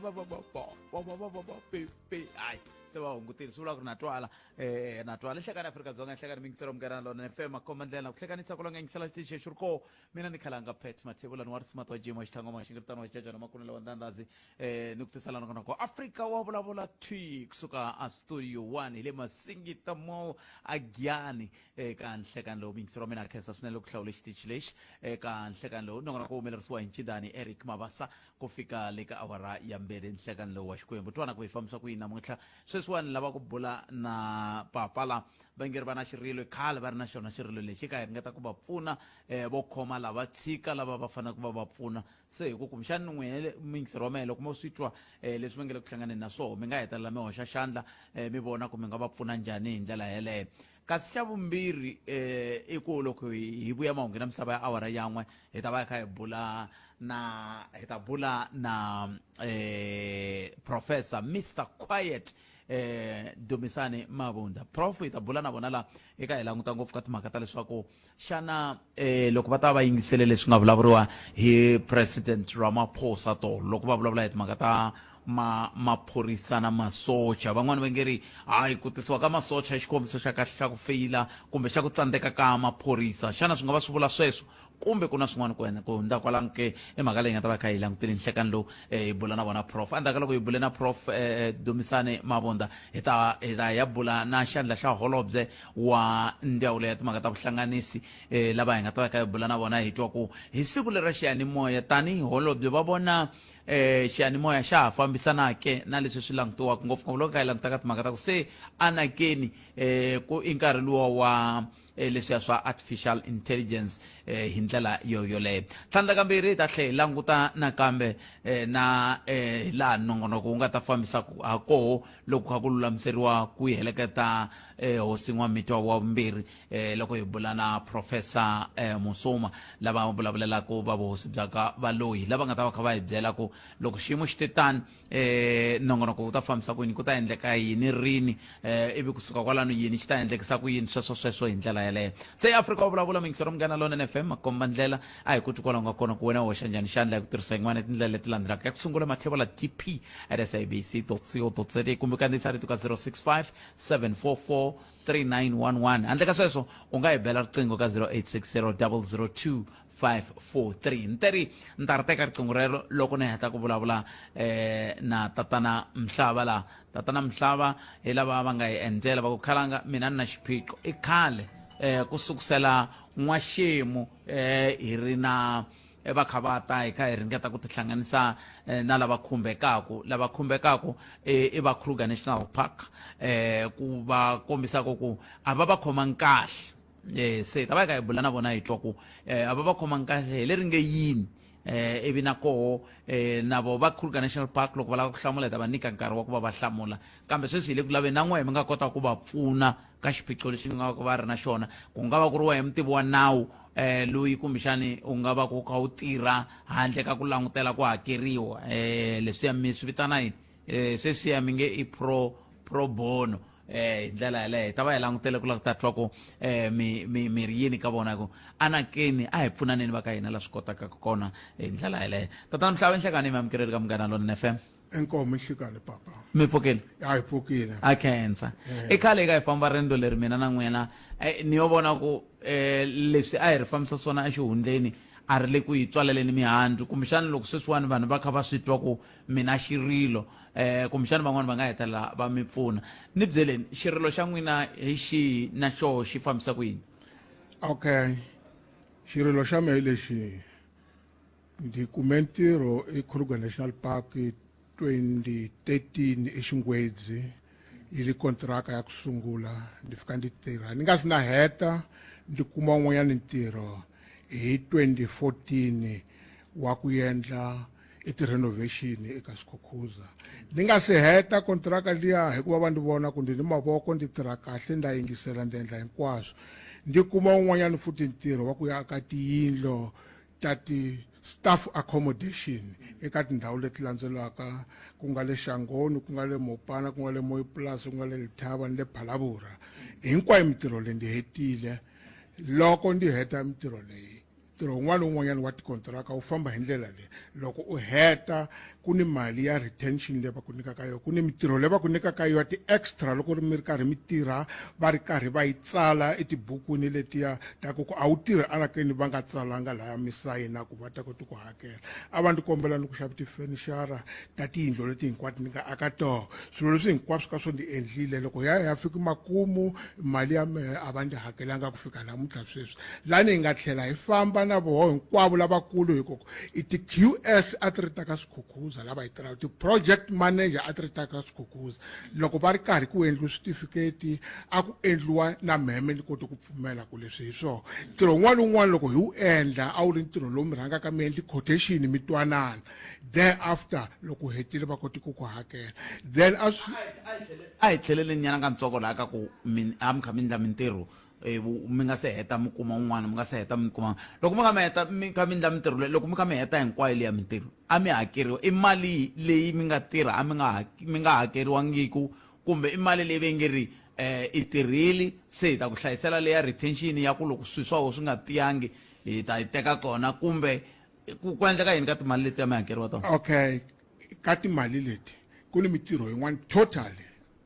va va va ba va va va va va pe pe. Hayi, se va hungutile, swi vula ku ri na twala, na twala. Nhlekani Afrika-Dzonga, nhlekani mingiselo Munghana Lona FM, makhomba ndlela ku hlekanisa ku longa yingisela xitichi xi ri koho. Mina ni khalanga Pet Mathebulani wa Risimati wa Jim wa Xitlhangoma wa Xingiritano wa Jajana Makunela wa Ndandazi, ni ku tisela nongonoko Afrika wa vulavula thwi kusuka a Studio 1 hi le Masingita Mall a Giyani eka nhlekani lowu. Muyingiseri wa mina, a khensa swinene loko hlawule xitichi lexi eka nhlekani lowu. Nongonoko wu humelerisiwa hi Ncindani Eric Mabasa ku fika le ka awara ya mbirhi nhlekani lowu wa Xikwembu. Twana ku hi fambisa ku yini namuntlha. Sweswiwani lava ku bula na papa la va nge ri va na xirilo, i khale va ri na xona xirilo lexi, ka hi ringeta ku va pfuna, vo khoma lava tshika lava va faneleke va va pfuna. Se hi ku kumbexani n'wina muyingiseri wa mehe, loko mo swi twa leswi va nge le ku hlanganeni na swoho, mi nga hetelela mi hoxa xandla, mi vona ku mi nga va pfuna njhani hi ndlela yeleyo. Kasi xa vumbirhi, i ku loko hi vuya mahungu na misava ya awara yan'we, hi ta va hi kha hi bula na hi ta bula na Professor Mr Quiet, Dumisani Mabunda. Prof hi ta bula na vona la eka hi languta ngopfu ka timhaka ta leswaku xana loko va ta va yingisele leswi nga vulavuriwa hi President Ramaphosa tolo, loko va vulavula hi timhaka ta ma maphorisa na masocha. Van'wani va nge ri hayi, ku tisiwa ka masocha i xikombiso xa kahle xa ku feyila kumbe xa ku tsandzeka ka maphorisa. Xana swi nga va swi vula sweswo kumbe ku na swin'wana ku wena ku hundza kwalano ke? I mhaka leyi nga ta va kha hi langutile nhlekani lowu, hi bula na vona Prof. Endzhaku ka loko hi bule na Prof Dumisani Mabunda, hi ta ya bula na xandla xa holobye wa ndzawulo ya timhaka ta vuhlanganisi, lava hi nga ta va kha hi bula na vona, hi twa ku hi siku leri ra xiyanimoya, tanihi holobye, va vona xiyanimoya xa ha fambisana ke na leswi swi langutiwaka, ngopfungopfu loko kha hi languta ka timhaka ta ku se anakeni, ku i nkarhi luwa wa leswiya swa artificial intelligence, hi ndlela yo yoleyo. Tlhandlakambirhi, hi ta tlhela hi languta nakambe na laha nongonoko wu nga ta fambisa ha koho loko kha ku lulamiseriwa ku yi heleketa Hosi N'wamitwa wa vumbirhi, loko hi bula na Professor Musuma, lava vulavulelaka va vuhosi bya ka Valoyi, lava nga ta va kha va hi byela ku loko xiyimo xi te tani, nongonoko wu ta fambisa ku yini, ku ta endleka yini rini, ivi kusuka kwalano yini xi ta endlekisa ku yini, sweswo sweswo hi ndlela yeleyo. Se Afrika wa vulavula, mingisero Munghana Lonene FM, makomba ndlela. A hi ku twi kwalaho nga kona ku wena u hoxa njhani xandla hi ku tirhisa yin'wana ya tindlela leti landzelaka. Ya ku sungula, mathebola dp@sabc.co.za, kumbe kandziyisa rito ka 065 744 3911. Handle ka sweswo, u nga hi bela riqingho ka 0860 002 543. Ni teri ni ta ri teka riqingho rero loko ni heta ku vulavula na Tatana Mhlava laha. Tatana Mhlava hi lava va nga hi endzela, va ku khalanga mina ni na xiphiqo, i khale ku sukusela n'waxemu, hi ri na va kha va ta hi kha hi ringeta ku tihlanganisa na lava khumbekaku. Lava khumbekaku i va Kruger National Park, ku va kombisaka ku a va va khomangi kahle. Se hi ta va hi kha hi bula na vona, hi twa ku a va va khomangi kahle hi leri nge yini, ivi na koho na vo va Kruger National Park loko va lava ku hlamula, hi ta va nyika nkarhi wa ku va va hlamula. Kambe sweswi hi le ku laveni na n'wehe mi nga kota ku va pfuna ka xiphiqo lexi nga va va ri na xona. Ku nga va ku ri wehe mutivi wa nawu, loyi kumbexani u nga va ku kha u tirha handle ka ku langutela ku hakeriwa, leswiya mi swi vitana yini, sweswiya mi nge i pro bono, hi ndlela yaleyo. Hi ta va hi langutele ku lava ku ta twa ku mi mi mi ri yini ka vona, ku anakeni a hi pfunaneni va ka hina la swi kotaka kona hi ndlela yaleyo. Tatana Mhlava, nhlekani, mi amukeleli ka Munghana Lonene FM. Inkomo, nhlekani papa. Mi pfukile? A hi pfukile. A khensa. I khale ka hi famba riendzo leri mina na n'wina, ni yo vona ku leswi a hi ri fambisa swona exihundleni a ri le ku hi tswaleleni mihandzu. Kumbexana loko sweswiwani vanhu va kha va swi twa ku mina xirilo, kumbexana van'wani va nga hetelela va mi pfuna. Ni byeleni, xirilo xa n'wina hi xihi na xoho xi fambisa ku yini? Okay, xirilo xa mehe lexi, ndzi kume ntirho eKruger National Park 2013 eXingwedzi, yi ri kontraka ya ku sungula. Ndzi fika ndzi tirha, ni nga si na heta ndzi kuma wun'wanyana ntirho hi 2014 wa ku endla i ti-renovation eka Skhukhuza. Ni nga si heta kontraka liya, hikuva va ndzi vona ku ndzi ni mavoko, ndzi tirha kahle, ndza yingisela, ndzi endla hinkwaswo, ndzi kuma wun'wanyana futhi ntirho wa ku ya aka tiyindlo ta ti-staff accommodation eka tindhawu leti landzelaka, ku nga le Xangoni, ku nga le Mopana, ku nga le Mooiplaas, ku nga le Lithaba ni le Phalavura. Hinkwayo mintirho leyi ndzi hetile. Loko ndzi heta mintirho leyi, Ntirho wun'wana na wun'wanyana wa tikontiraka wu famba hi ndlela leyi. Loko u heta ku ni mali ya retention leyi va ku nyikaka yona, ku ni mitirho leyi va ku nyikaka yona ti-extra loko ri mi ri karhi mi tirha va ri karhi va yi tsala etibukwini letiya ta ku ku a wu tirhi alakeni va nga tsalanga laya mi sayina ku va ta kota ku hakela. A va ndzi kombela ni ku xava tifenixara ta tiyindlu leti hinkwato ni nga aka toho. Swilo leswi hinkwaswo ka swo ndzi endlile loko ya ya fiki makumu mali ya mehe a va ndzi hakelanga ku fika namuntlha sweswi. Lani hi nga tlhela hi famba na voho hinkwavo lavakulu hi ku i ti-QS a ti ri ta ka Skhukhuza lava hi tirhaka, ti-project manager a ti ri ta ka Skhukhuza. Loko va ri karhi ku endliwa switifiketi a ku endliwa na mheme ni kote ku pfumela ku leswi hi swona. Ntirho wun'wana ni wun'wana loko hi wu endla a wu ri ntirho lowu mi rhangaka mi endli quotation mi twanana thereafter loko u hetile va kote ku ku hakela then a swi a hi tlheleleni nyana kantsongo laha ka ku mi a mi kha mi endla mintirho eh, mi nga se heta mi kuma un'wana mi nga se heta mi kuma loko mi nga mi heta mi kha mi endla mintirho leyi loko mi kha mi heta hinkwayo leya mintirho a mi hakeriwa i mali leyi mi nga tirha a mi nga mi nga hakeriwangiku kumbe i mali leyi ve nge ri eh i tirhile se hi ta ku hlayisela leya retention ya ku loko swilo swa wena swi nga tiyangi hi ta yi teka kona kumbe ku endleka yini ka timali leti mi hakeriwa tona? Okay, ka timali leti ku ni mitirho yin'wana totally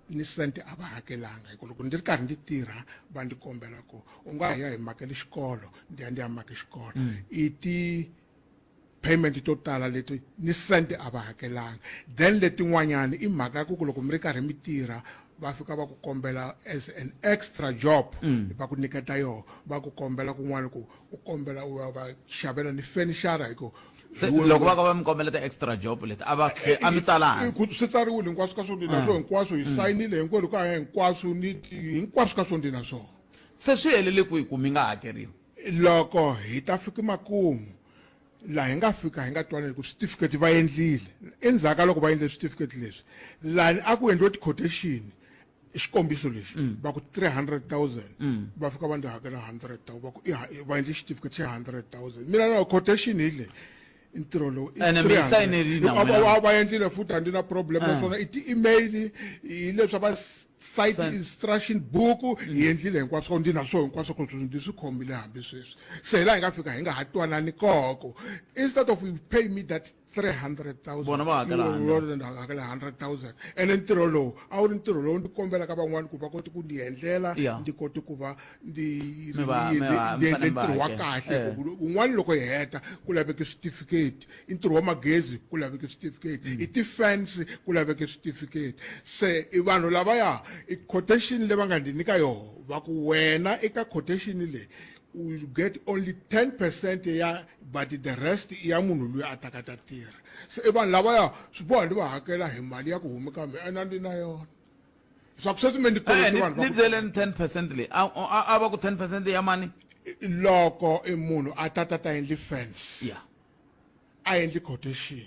ni sente a va hakelanga hi ku loko ndzi ri karhi ndzi tirha va ndzi kombela ku u nga ya hi makele xikolo ndi ya ndi ya maka xikolo i ti payment to tala leti ni sente a va hakelanga. Then letin'wanyana i mhaka ya ku ku loko mi ri karhi mi tirha va fika va ku kombela as an extra job va ku nyiketa yoho va ku kombela kun'wana ku u kombela u ya va xavela ni fenixara hi ku Se loko va ka va mi kombela ti-extra job leti a va tlhe a mi tsala hansi? Ku swi tsariwile hinkwaswo ka swona na swona hinkwaswo hi sayinile hinkwerhu ka hinkwaswo ni hinkwaswo ka swona na swona. Se swi helele kwihi ku mi nga hakeriwi? Loko hi ta fika makumu laha hi nga fika hi nga twanani ku switifiketi va endlile endzhaku ka loko va endle switifiketi leswi lani a ku endliwe ti-quotation xikombiso lexi va ku 300,000 va fika va ndzi hakela 100,000 va ku va endle xitifiketi xa 100,000 mina na quotation hi leyi ntirho lowu i Ene mi 300. sayinerile na n'wina? Va endlile futhi a ndzi na problem naswona i ti-email hi leswi va site instruction book hi endlile hinkwaswo ndzi na swo hinkwaswo ku ndzi swi khomile hambi sweswi se hi laha hi nga fika hi nga ha twanani koko instead of you pay me that 300,000 Vona va hakela 100. Vona hakela 100,000 ene ntirho lowu a wu ri ntirho lowu ndzi kombelaka van'wani ku va koti ku ndzi endlela ndzi koti ku va ndzi Mi va- mi va- ndzi mi endle fanele mi va ntirho wa hakela. kahle Eh. ku un'wana loko hi heta ku laveke switifiketi i ntirho wa magezi ku laveke switifiketi i ti-fence ku laveke switifiketi se i vanhu lavaya i quotation leyi va nga ndzi nyika yoho va ku wena eka quotation leyi u get only 10 percent ya but the rest i ya munhu loyi a taka ta tirha se i vanhu lavaya swi boha ndi va hakela hi mali ya ku huma kambe ene a ndi na yona swa ku sweswi me ndi Eh, koloti ni vanhu va ni ku byeleni 10 percent leyi a va ku 10 percent ya mani loko i munhu a ta ta ta endli fence ya a endli quotation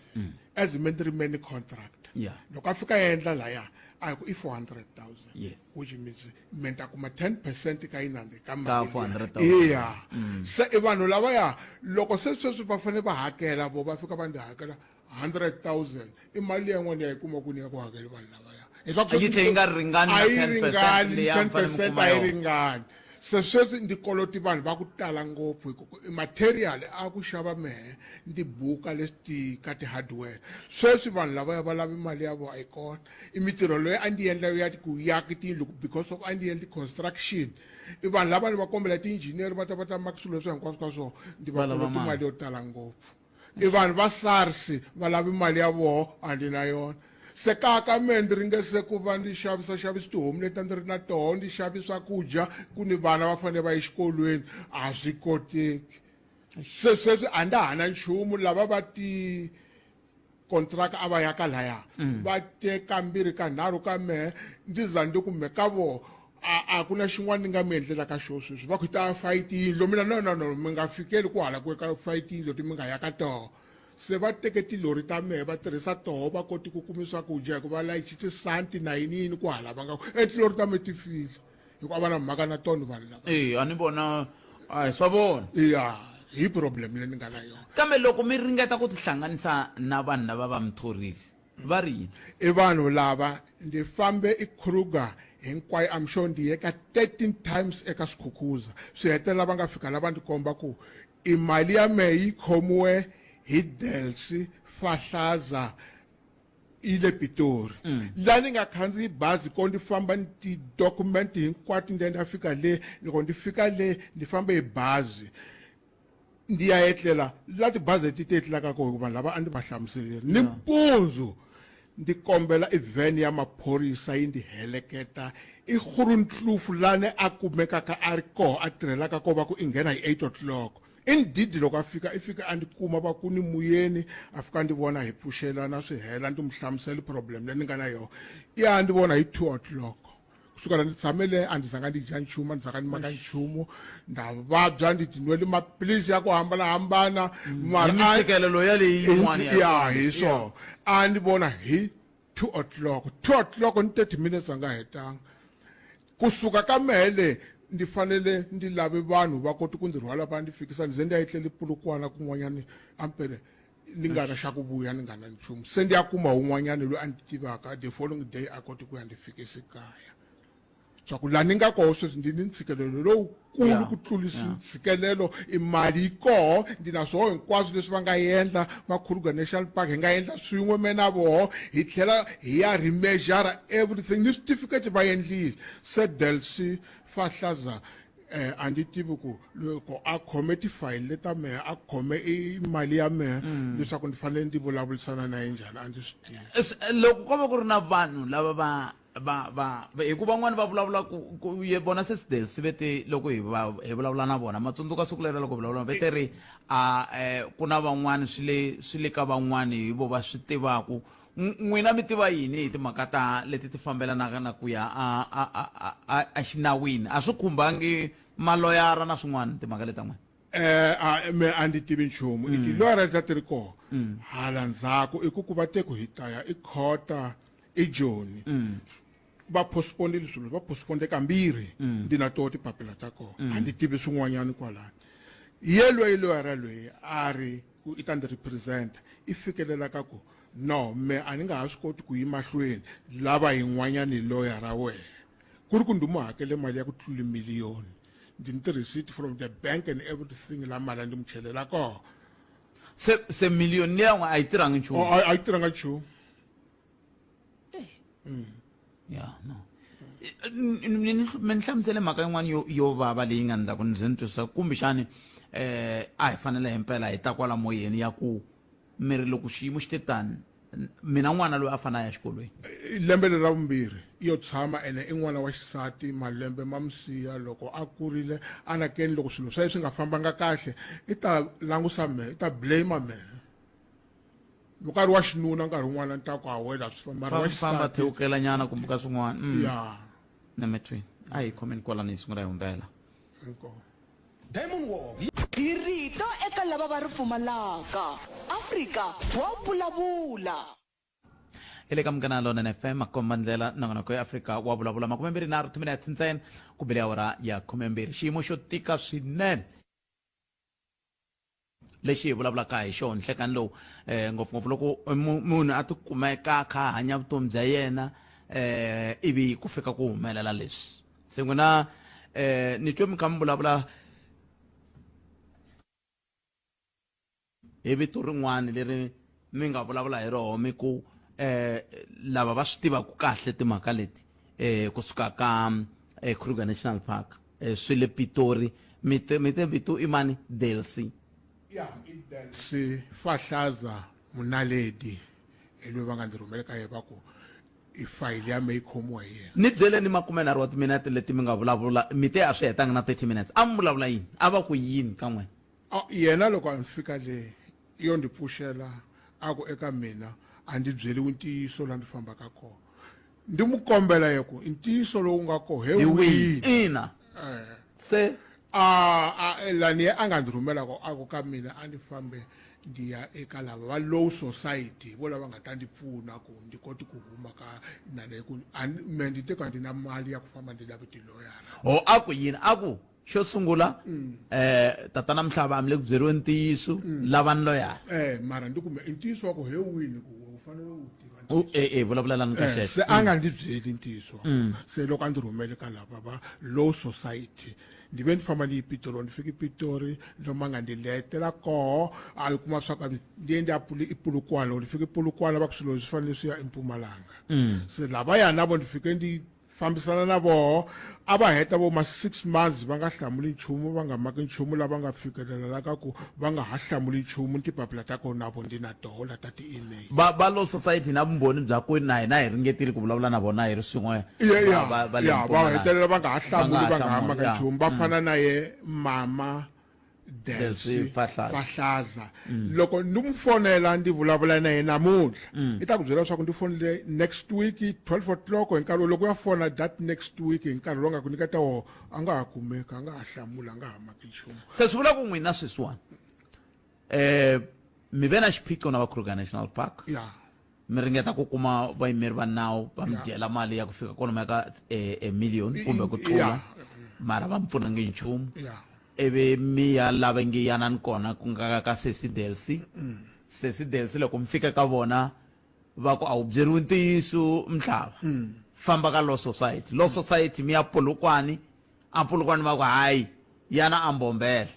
as me ndi ri many contract Yeah. loko a fika a endla laya a hi ku i 400,000 Yes. Which means me ta kuma 10 percent ka yinani ka Ka mali 400,000. iya se i vanhu lavaya loko se sweswi va fanele va hakela vo va fika va ndzi hakela 100,000 i mali liya yin'wana ya yi kuma kwini ya ku hakela vanhu lavaya Hileswaku Yi tlhe yi nga ringani na a yi 10% ringani leyi a mi fanele mi 10% kuma a yi yona. ringani se sweswi ndzi koloti vanhu va ku tala ngopfu hi ku i material a ku xava mehe ndzi buka leswi ka ti-hardware sweswi vanhu lavaya va lavi mali ya vona a yi kona i mitirho leyi a ndzi endla ya ku yaka tiyindlu because of a ndzi endli construction i vanhu lava ni va kombela ti-engineer va ta va ta maka swilo leswi hinkwaswo ka swona ndzi va Va lava koloti mali. mali yo tala ngopfu i vanhu va SARS va lavi mali ya voho a ndzi na yona se kaya ka mehe ndzi ringese ku va ndzi xavisa xavisa tihomu leti a ndzi ri na toho ndzi xavi swakudya ku ni vana va fanele va exikolweni a swi koteki se sweswi a nda ha na nchumu lava va ti kontraka a va ya ka laya va te kambirhi ka nharhu ka mehe ndzi za ndzi ku me ka voho a ku na xin'wana ni nga mi endlelaka xo sweswi va ku hi ta fayiti yindlu mina no no no mi nga fikeli ku hala ku ka fayiti yindlu ti mi nga ya ka toho se va teke tilori ta mehe va tirhisa toho va koti ku kumi swakudya hikuva layichi tisanti na yini yini ku hala va nga e tilori ta me ti file hikuva a va na mhaka na tona vanhu lava e a ni vona a hi swa vona ya hi problem leyi ni nga na yona kambe loko mi ringeta ku tihlanganisa na vanhu lava va mi thorile va ri yini i vanhu lava ndzi fambe i Kruger. Hinkwayo, I'm sure ndi ye ka 13 times eka Skhukhuza. Swi hetelela va nga fika la va ndzi komba ku i mali ya mehe yi khomiwe hi Delsi Fahlaza yi le Pitori. La ni nga khandziyi bazi ko ndi famba ni ti-document hinkwato ndi ya ndi ya fika le. Loko ndi fika le ndi fambe hi bazi ndi ya etlela la tibazi leti ti etlelaka kona, hikuva vanhu lava a ndzi va hlamuseleri. Nimpundzu ndi kombela i van ya maphorisa yi ndzi heleketa i Groenkloof lani a kumekaka a ri koho a tirhelaka ko, va ku i nghena hi 8 o'clock. Indeed loko a fika i fika a ndzi kuma, va ku ni muyeni, a fika a ndzi vona hi pfuxelana swi hela, ndzi n'wi hlamusela problem leyi ni nga na yona. I ya ndzi vona hi 2 o'clock. Kusukela ndzi tshame le a ndzi zanga ndzi dya nchumu, a ndzi zanga ndzi maka nchumu, nda vabya, ndzi ti nwele maphilisi ya ku hambanahambana. Mara hi mintshikelelo ya leyi yin'wana ya ya hi swona. A ndzi vona hi 2 o'clock, 2 o'clock ni 30 minutes a nga hetanga. Kusuka ka mehe le ndzi fanele ndzi lave vanhu va kota ku ndzi rhwala va ndzi fikisa, ndzi ze ndzi ya etlela Polokwane kun'wanyani ampere ni nga na xa ku vuya, ni nga na nchumu. Se ndi ya kuma un'wanyana loyi a ni tivaka the following day a kote ku ya ndzi fikisa kaya. Swa ku laha ni nga koho sweswi ndi ni ntshikelelo lowukulu ku tlurisa ntshikelelo i mali yi koho, ndi na swoho hinkwaswo leswi va nga endla va Kruger National Park, hi nga endla swin'we me na voho, hi tlhela hi ya remeasure everything ni switifiketi va endlile. Se Delsi Fahlaza Eh, a ndzi tivi ku loko a khome tifayili leta mehe, a khome i mali ya mehe, leswaku ndzi fanele ndzi vulavurisana na ye njhani, a ndzi swi tivi. Loko ko va ku ri na vanhu lava va va va hi ku van'wani va vulavula ku ku ye vona se Delsi ve te loko hi va hi vulavula na vona, ma tsundzuka siku lera loko hi vulavula ve te ri a ku na van'wani swi le swi le ka van'wani hi vo va swi tivaku. N'wina mi tiva yini hi timhaka ta leti ti fambelanaka na ku ya a a a a a xinawini? A swi khumbangi maloyara na swin'wana timhaka leti ta n'wina? Eh, a me a ndzi tivi nchumu. I tiloyara leti a ti ri kona hala ndzhaku i ku ku va te ku hi ta ya i khota i Joni. Va postpone swilo, va postpone kambirhi. Ndzi na toho tipapila ta kona, a ndzi tivi swin'wanyana kwalano. Ye loyi loyara loyi a ri ku i ta ndzi represent, i fikelela ka ku no me a ni nga ha swi koti ku yi mahlweni, lava yin'wanyani lawyer ra wena. Ku ri ku ndzi mu hakele mali ya ku tlula miliyoni, ndzi ni ti-receipt from the bank and everything la mali a ndzi mu chelela kona. Se miliyoni liya n'we a yi tirhangi nchumu? A yi tirhanga nchumu. Ya no, mi ni hlamusele mhaka yin'wana yo yo vava leyi nga ndlaku ni ze ni twisisa kumbexani a hi fanele himpela hi ta kwala moyeni ya ku mi ri loko xiyimo xi te tani, mina n'wana loyi a fanele a ya xikolweni. Lembe leri ra vumbirhi yo tshama ene i n'wana wa xisati, malembe ma mu siya loko a kurile anakeni loko swilo swa yena swi nga fambanga kahle i ta langusa mehe, i ta blame mehe. Loko a ri wa xinuna nkarhi wun'wana ni ta ku a wena swi famba, mara wa famba xisati thewukela nyana kumbe ka swin'wana. Ya. Nemetweni a hi khomeni kwalano hi sungula hi humbela. Inkomu. Diamond Walk. Hi rito eka lava va ri pfumalaka. Afrika wa vulavula. Hi le ka Munghana Lonene FM, makomba ndlela nongonoko ya Afrika wa vulavula, 23 timinete ntsena ku bile awara ya 12. Xiyimo xo tika swinene lexi hi vulavulaka hi xona nhlekani lowu, ngopfungopfu loko munhu a tikumeka a kha a hanya vutomi bya yena, ivi ku fika ku humelela leswi. Se n'wina ni twe mi kha mi vulavula hi vito rin'wana leri mi nga vulavula hi roho, mi ku lava va swi tivaka kahle timhaka leti kusuka ka Kruger National Park, swi le Pitori, mi te mi te vito i mani? Delsi. Ya, i Delsi Fahlaza Munaledi, hi loyi va nga ndzi rhumela ka yena va ku i fayili ya me yi khomiwa hi yena. Ni byeleni 30 wa timinete leti mi nga vulavula, mi te a swi hetanga na 30 minutes, a mi vulavula yini? A va ku yini ka n'wina? A, yena loko a ni fika le yo ndzi pfuxela a ku eka mina a ndzi byeriwi ntiyiso laha ndzi fambaka kona. Ndzi mu kombela ye ku i ntiyiso lowu nga koho he Hi wihi? wihi? Ina. Se A, a, lani ye a nga ndzi rhumela ko a ku ka mina a ndzi fambe ndzi ya eka lava va Low Society, hi vo lava nga ta ndzi pfuna ku ndzi koti ku huma ka nana hi ku a me ndzi te ku a ndzi na mali ya ku famba ndzi lave tiloyara. Ho a ku yini? A ku xo sungula tatana Mhlava a mi le ku byeriweni ntiyiso, lavani loyara. Mara ndzi kume i ntiyiso wa ku he wini ku u fanele u tiva. U e e vulavulelani ka xexo. Se a nga ndzi byeli ntiyiso wa kona. Se loko a ndzi rhumele ka lava va Law Society ni ve ni famba ni yi Pitori ni fike Pitori lomu a nga ndzi letela koho a yi kuma swa ku ndi ye ndi ya i Polokwane loko ni fike Polokwane va ku swilo leswi fanele swi ya eMpumalanga se lavaya na vo ni fike ndi fambisana na voho a va heta vo ma 6 months va nga hlamuli nchumu va nga maki nchumu lava nga fikelela la ka ku va nga ha hlamuli nchumu ni tipapila ta kona na vo ndi na toho la ta ti-email va va law society na vumbhoni bya ku na hina hi ringetile ku vulavula na vona hi ri swin'we ya va va ya va hetelela va nga ha hlamuli va nga ha maka nchumu va fana na ye mama Delsi Fahlaza, Fahlaza. Mm. Loko ni n'wi fonela ndzi vulavula na yena namuntlha mm. i ta ku byela leswaku ndzi fonele next week 12 o'clock hi nkarhi loko ya fona that next week hi nkarhi lowu nga ku nyiketa wona a nga ha kumeki a nga ha hlamuli a nga ha maki nchumu se swi vula ku n'wina sweswiwani um mi ve na xiphiqo na va Kruger National Park yeah. mi ringeta ku kuma vayimeri va nawu va mi dyela mali ya ku fika kwalomu ka e million kumbe ku tlula mara va mi pfunangi nchumu ivi mi ya lava ngi yanani kona ku nga ka sesi Delsi mm. Sesi Delsi loko mi fika ka vona va ku a wu byeriwi ntiyiso mhlava mm. famba ka law society law society mi ya Polokwane a Polokwane va ku hayi yana a Mbombela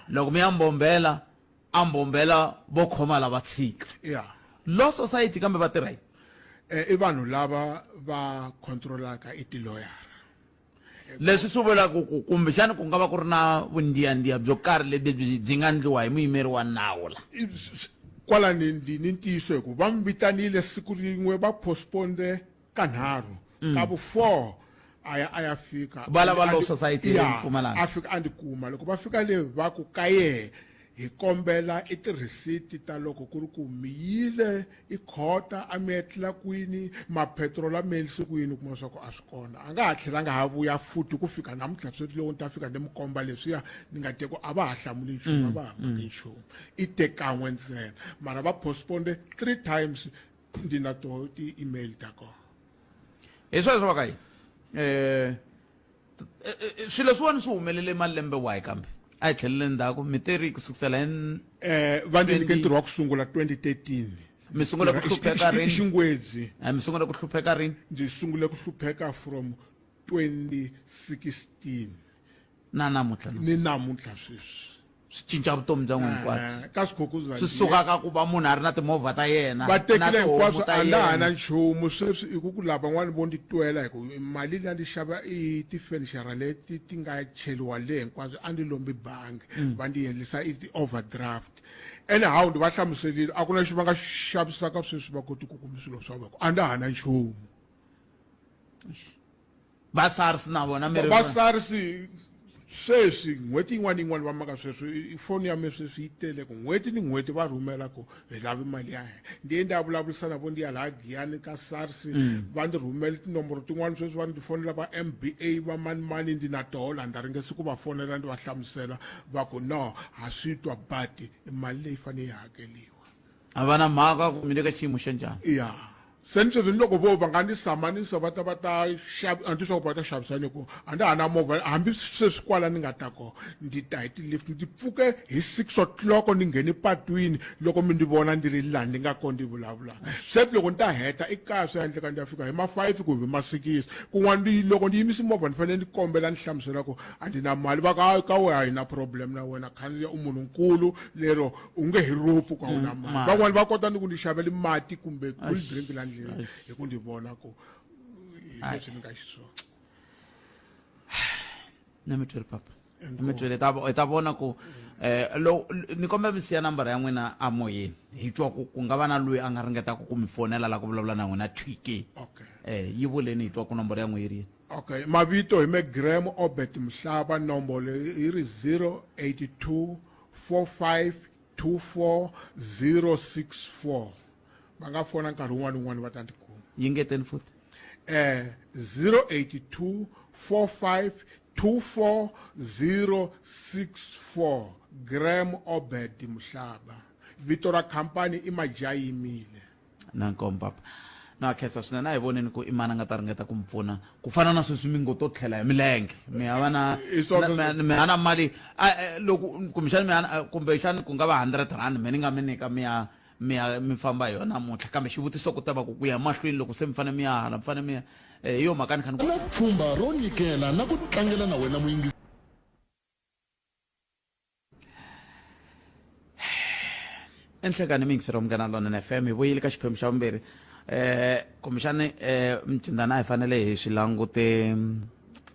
loko mi ya Mbombela a Mbombela vo khoma lava tshika yeah. Law society kambe va tirha yini? Eh, i vanhu lava va controlaka i tiloyara. Leswi swi vulaka ku kumbexani ku nga va ku ri na vundiyandiya byo karhi lebyi byi byi nga ndliwa hi muyimeri wa nawu la. Kwala ni ni ntiyiso hi ku va mi vitanile siku rin'we va postpone kanharhu mm. ka vu 4 a ya a ya fika va lava law society ya Mpumalanga a fika a ndi kuma loko va fika le va ku ka yehe hi kombela i ti-receipt ta loko ku ri ku mi yile i khota a mi etlela kwini mapetrol a mi endlise ku yini kuma swa ku a swi kona a nga ha tlhelanga ha vuya futhi ku fika namuntlha sweswi loko ni ta fika ni mi komba leswiya ni nga te ku a va ha hlamuli nchumu a va ha maki nchumu i te kan'we ntsena mara va postpone three times ndzi na toho ti-email ta kona hi sweswo va ka yi um swilo leswiwani swi humelele malembe wahi kambe a hi tlhelele ndzhaku mi teri ku sukusela hi um va ndzi nyike ntirho wa ku sungula 2013 mi sungule ku hlupheka rini xingwedzi mi sungule ku hlupheka rini ndzi sungule ku hlupheka from 2016 na namuntlha ni namuntlha sweswi swi cinca vutomi bya n'wina hinkwabyo Eh, ka swikhukuzana swi suka ka ku va munhu a ri na timovha ta yena va na tekile tihomu hinkwaswo ta a na ha na yena nchumu sweswi i ku ku lava van'wani vo ndi twela hi ku mali liya ndi xava i tifenixara leti ti nga cheliwa le hinkwaswo a ndi lombi bangi va ndi endlisa i ti-overdraft anyhow ndi va hlamuselile a ku na lexi va nga xavisaka sweswi va koti ku kuma swilo swa vona a nda ha na nchumu Va SARS na vona mi ri va SARS sweswi n'hweti yin'wana ni yin'wana va maka sweswo foni ya mina sweswi yi tele ku n'hweti ni n'hweti va rhumela ku hi lavi mali ya hina ndi ye ndi ya vulavurisana vo ndi ya laha Giyani ka SARS mm. va ndzi rhumela tinomboro tin'wana sweswi va ndzi fonela va MBA va mani mani ndi na toho laha ndza ringesa ku va fonela ndi va hlamusela va ku no ha swi twa but mali leyi fanele yi hakeliwa a va na mhaka ku mi le ka xiyimo xa njhani ya se ni sweswi ni loko vo va nga ni samanisa va ta va ta xavi a ni swa ku va ta xavisa ni ku a ndza ha na movha hambi sweswi kwala ni nga ta kona ndzi ta hi ti-lift ndzi pfuke hi six o'clock ni nghene patwini loko mi ndzi vona ndzi ri laha ndzi nga kona ndzi vulavula se loko ni ta heta i kaya swi endleka ndzi ya fika hi ma-five kumbe ma-six kun'wana ndi loko ndzi yimise movha ni fanele ni kombela ni hlamusela ku a ndzi na mali va ka ka wena a hi na problem na wena khandziya u munhu nkulu lero u nge hi ropu ku a wu na mm, mali van'wani va kota ni ku ni xavela mati kumbe cool drink la ndleleni hi ku ndzi vona ku hi leswi ni nga xiswona na mi tweli papa na mi tweli hi ta vona ku eh lo ni kombela mi siya nambara ya n'wina amoyeni hi twa ku ku nga va na loyi a nga ringetaka ku mi fonela la ku vulavula na n'wina thwike okay eh yi vuleni hi twa ku nomboro ya n'wi yi ri yini okay mavito hi me Graham Obert Mhlaba nombolo yi ri 082 4524064 va nga fona nkarhi wun'wana ni wun'wana va ta ndzi kuma yingeteni futhi eh 082 45 24064 Graham Obed Muhlaba vito ra khampani i Majayimile Na nkomu papa. Na khensa swinene a hi voneni ku i mani a nga ta ringeta ku mi pfuna ku fana na sweswi mi ngo to tlhela hi milenge mi hava na I swona na- mi hava na mali a, eh, loko kumbexani mi hava na- kumbexani ku nga va 100 rand mi ni nga mi nyika mi ya mi ya mi famba hi yona namuntlha kambe xivutiso ku ta va ku ku ya mahlweni loko se mi fanele mi ya hala mi fanele mi ya eh, hi yo mhaka ni kha ni Na pfhumba ro nyikela na ku tlangela na wena muyingisi. Enhlekani miyingiseri wa Munghana Lonene FM hi vuyile ka xiphemu xa vumbirhi eh kumbexani eh mcindana a hi fanele hi swi langute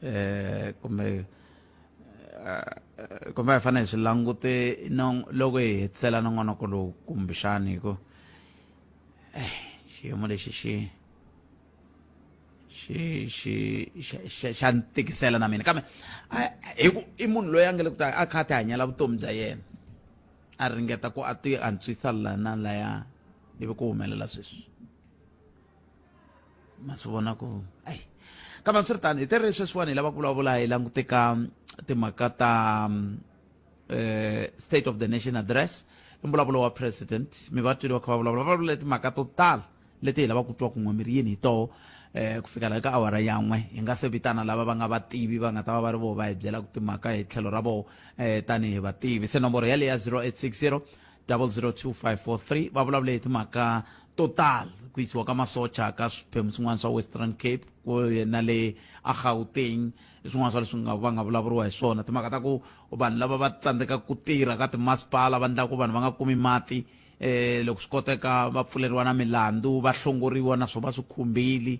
eh kumbe eh, kumbe a hi fanele hi swi langute no loko hi hetisela nongonoko lowu kumbexani hi ku eh xiyimo lexi xi xi xi xa xa ni tikisela na mina kambe hi ku i munhu loyi a nga le ku ta a kha a ti hanyela vutomi bya yena a ringeta ku a ti antswisa la na laya ivi ku humelela sweswi ma swi vona ku ayi kambe hambiswiritano hi tere sweswiwani hi lava ku vulavula hi langute ka timhaka ta eh, state of the nation address i mbulavulo wa president mi va twile va kha va vulavula va vulavula timhaka to tala leti hi lavaka ku twa kun'we mi ri yini hi toho eh ku fikela eka awara yan'we hi nga se vitana lava va nga vativi va nga ta va va ri voho va hi byelaka timhaka hi tlhelo ra voho eh tanihi vativi se nomboro yaleyo ya 0860 002543 va vulavule hi timhaka to tala ku yisiwa ka masocha ka swiphemu swin'wana swa Western Cape ku na le a Gauteng i swin'wana swa leswi nga va nga vulavuriwa hi swona timhaka ta ku vanhu lava va tsandzekaka ku tirha ka timasipala va endlaka ku vanhu va nga kumi mati eh loko swi koteka va pfuleriwa na milandzu va hlongoriwa na swona va swi khumbili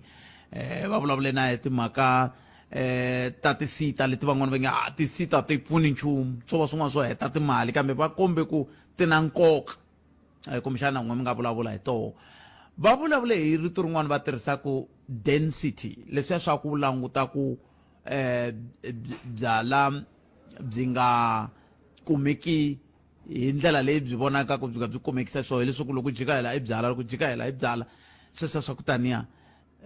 eh va vulavule na hi timhaka eh ta tisita leti van'wana va nge ah tisita ti pfuni nchumu swo va swin'wana swo heta timali kambe va kombe ku ti na nkoka eh, kumbexana n'we mi nga vulavula hi toho va vulavule hi rito rin'wana va tirhisaka density leswiya swa ku languta ku eh byala byi nga kumeki hi ndlela leyi byi vonakaka byi nga byi kumekisa swona hileswaku loko jika hela i byala loko jika hela i byala sweswiya swa ku taniya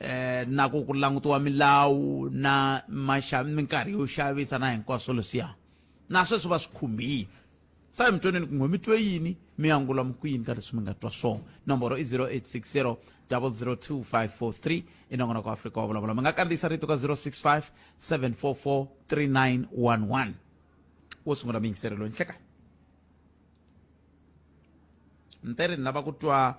eh na ku ku langutiwa milawu na maxa minkarhi yo xavisa na hinkwaswo leswiya na sweswo va swi khumbile sa hi mi tweneni kun'we mi twe yini mi angula mi ku yini ka leswi mi nga twa swona nomboro i 0860 002543 i nongonoko wa Afrika wa vulavula mi nga kandziyisa rito ka 065 744 3911 wo sungula miyingiseri loyi nhlekani ntere ni lava ku twa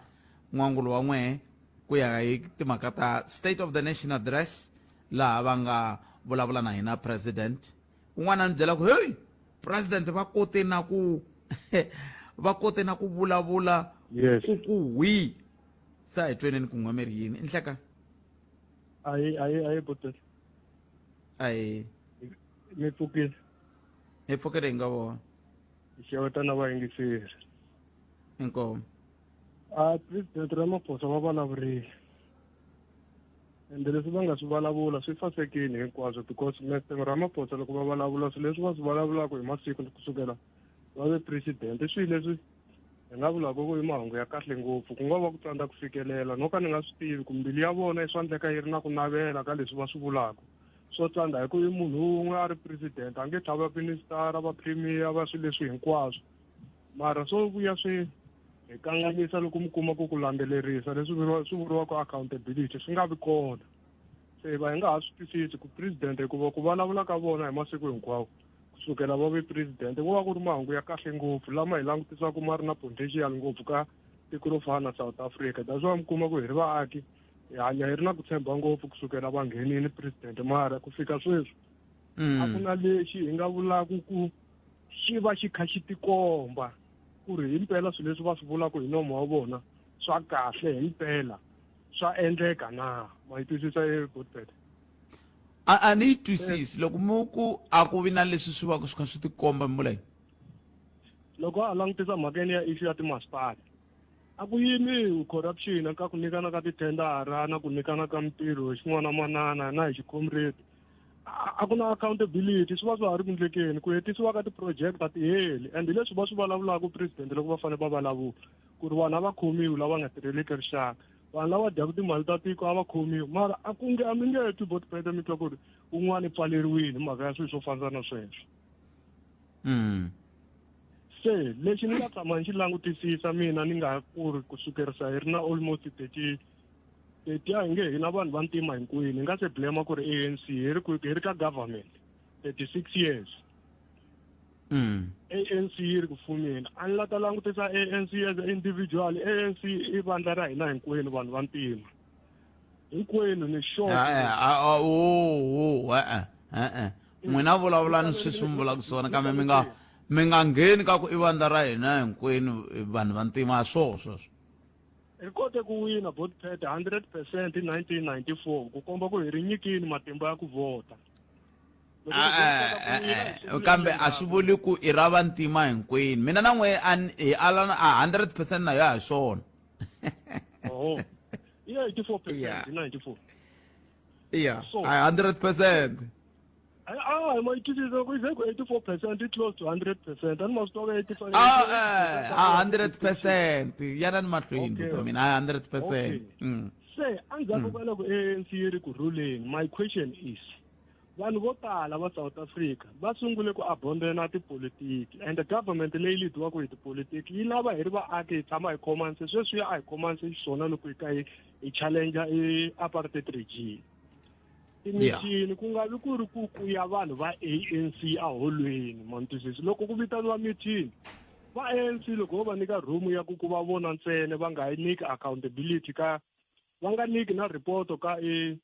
n'wangulo wa n'wehe ku ya hi timhaka ta state of the nation address laha va nga vulavula na hina president un'wana a ni byela ku hey president va kote na ku va kote na ku vulavula Yes. ku ku hwi sa hi tweneni ku n'we mi ri yini i nhleka Ayi ayi ayi buti. ayi Mi pfukile. hi pfukile hi nga vona Hi xeweta na vayingiseri. Inkomu. A President Ramaphosa va vulavurile. Ende leswi va nga swi vulavula swi sasekile hinkwaswo because Mister Ramaphosa loko va vulavula swilo leswi va swi vulavulaka hi masiku kusukela va ve president i swilo leswi hi nga vulaka ku i mahungu ya kahle ngopfu ku nga va ku tsandza ku fikelela no ka ni nga swi tivi ku mbilu ya vona i swa endleka yi ri na ku navela ka leswi va swi vulaka swo tsandza hi ku i munhu wun'we a ri president a nge tlha va minister va premier va swilo leswi hinkwaswo mara swo vuya swi hi kanganyisa loko mi kuma ku ku landzelerisa leswi vuriwa swi vuriwaka accountability swi nga vi kona se va hi nga ha swi twisisi ku president hikuva ku vulavula ka vona hi masiku hinkwawo kusukela va ve president ku va ku ri mahungu ya kahle ngopfu lama hi langutisaka ma ri na potential ngopfu ka tiko ro fana na South Africa that's why mi kuma ku hi ri vaaki hi hanya hi ri na ku tshemba ngopfu kusukela va nghenile president mara ku fika sweswi a ku na lexi hi nga vulaka ku xi va xi kha xi tikomba ku ri himpela swilo leswi va swi vulaka hi nomo wa vona swa kahle himpela swa endleka na ma yi twisisa e Godfred a a ni yi twisisi loko mu ku a ku vi na leswi swi va swi kha swi tikomba mi vula yini loko a langutisa mhakeni ya issue ya timasipala a ku yimi corruption ka ku nyikana ka tithendara na ku nyikana ka mintirho hi xin'wana manana na hi xicomrade a ku na accountability swi va swa ha ri ku ndlekeni ku hetisiwa ka ti-project a ti heli and hi leswi va swi vulavulaka president loko va fanele va vulavula ku ri vanhu a va khomiwi lava nga tirheliki rixaka vanhu lava dyaka timali ta tiko a va khomiwi mara a ku nge a mi nge twi botipete mi twa ku ri un'wana i pfaleriwile hi mhaka ya swilo swo fana na sweswo Se lexi ni nga tshama ni xi langutisisa mina ni nga ku ri ku sukerisa hi ri na almost 30 30 a hi nge hina vanhu va ntima hinkwenu hi nga se blame ku ri ANC hi ri hi ri ka government 36 years. ANC yi ri ku fumeni a ni la ta langutisa ANC as a individual ANC i vandla ra hina hinkwenu vanhu va ntima hinkwenu ni sure e-e n'wina vulavulani sweswi mi vulaka swona kambe mi nga mi nga ngheni ka ku i vandla ra hina hinkwenu vanhu va ntima a swoho sweswo hi kote ku wina botpet 100 percent hi 1994 ku komba ku hi ri nyikini matimba ya ku vhota kambe a swi vuli ku i ra vantima hinkwenu mina na n'we hi alana a 100 percent na yo ha swona oho i 84 percent hi 94 yeah a 100 percent a ma yi twisisa ku ze ku 84 percent i close to 100 percent a ni ma swi tiva ka 85 a 100 percent yana ni mahlweni okay. mina a 100 percent mm. se endzhaku ka loko ANC yi ri ku rhuleni my question is vanhu vo tala va South Africa va sungule ku abondena tipolitiki and the government leyi lidiwaka hi tipolitiki yi lava hi ri vaaki hi tshama hi khomanise sweswiya a hi khomanise xiswona loko hi ka hi hi challenger i apartheid regime timithini ku nga vi ku ri ku ku ya vanhu va ANC aholweni ma ni twisisi loko ku vitaniwa mithini va ANC loko vo va nyika room ya ku ku va vona ntsena va nga yi nyiki accountability ka va nga nyiki na report ka e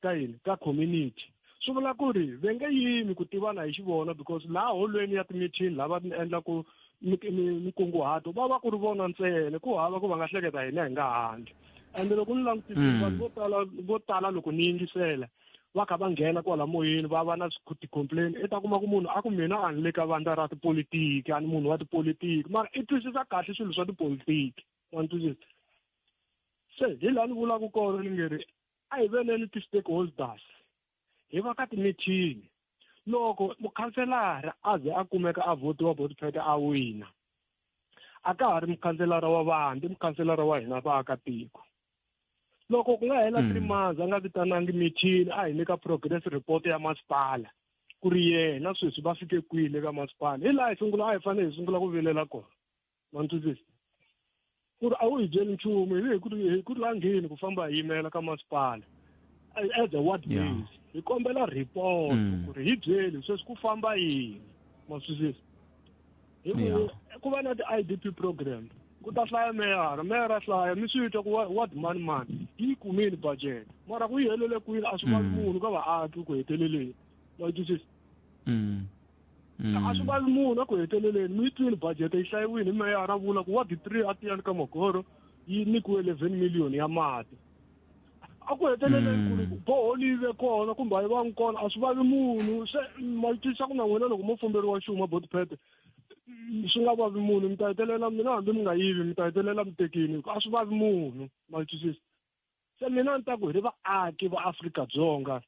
ka yini ka community swi vula ku ri ve nge yimi ku tivana hi xivona because laha holweni ya timithini lava mi endlaku minkunguhato va va ku ri vona ntsena ku hava ku va nga hleketa hina hi nga handle ende loko ni langutisa vanhu vo tala vo tala loko ni yingisela va kha va nghena kwala moyeni va va na ti-complain i ta kuma ku munhu a ku mina a ni le ka vandla ra tipolitiki a ni munhu wa tipolitiki mara i twisisa kahle swilo swa tipolitiki wa ni twisisa se hi laha ni vulaka kona ni nge ri a hi veneni ti-stakeholders hi va ka timithini loko mukhanselara a ze a kumeka a vhotiwa botipete a wina a ka ha ri mukhanselara wa vanhu i mukhanselara wa hina vaakatiko loko ku nga hela 3 months a nga vitanangi mithini a hi nyika progress report ya masipala ku ri yena sweswi va fike kwihi le ka masipala hi laha hi sungula a hi fanele hi sungula ku vilela kona ma ni twisisa ku ri a wu hi byeli nchumu hi ku hi ku langheni ku famba hi yimela ka masipala as a ward base hi kombela report ku ri hi byeli sweswi ku famba yini ma swi twisisa hi ku ku va na ti-I_D_P program ku ta hlaya meyara meyara hlaya mi swi twa ku ward mani mani yi kumile budget mara ku yi helele kwini a swi vavi munhu ka vaaki ku heteleleni ma twisisa a swi vavi munhu eku heteleleni mi yi twini budget yi hlayiwile hi meyara vula ku ward 3 a tiyani ka magoro yi nyikiwe 11 million ya mati a ku heteleleni ku ri boholi yi ve kona kumbe a yi vangi kona a swi vavi munhu se ma yi twisisa ku na n'wina loko mo fumberiwa xuma botipete swi nga vavi munhu mi ta hetelela mina hambi mi nga yivi mi ta hetelela mi tekini a swi vavi munhu ma yi twisisa se mina ni ta ku hi ri vaaki va Afrika-Dzonga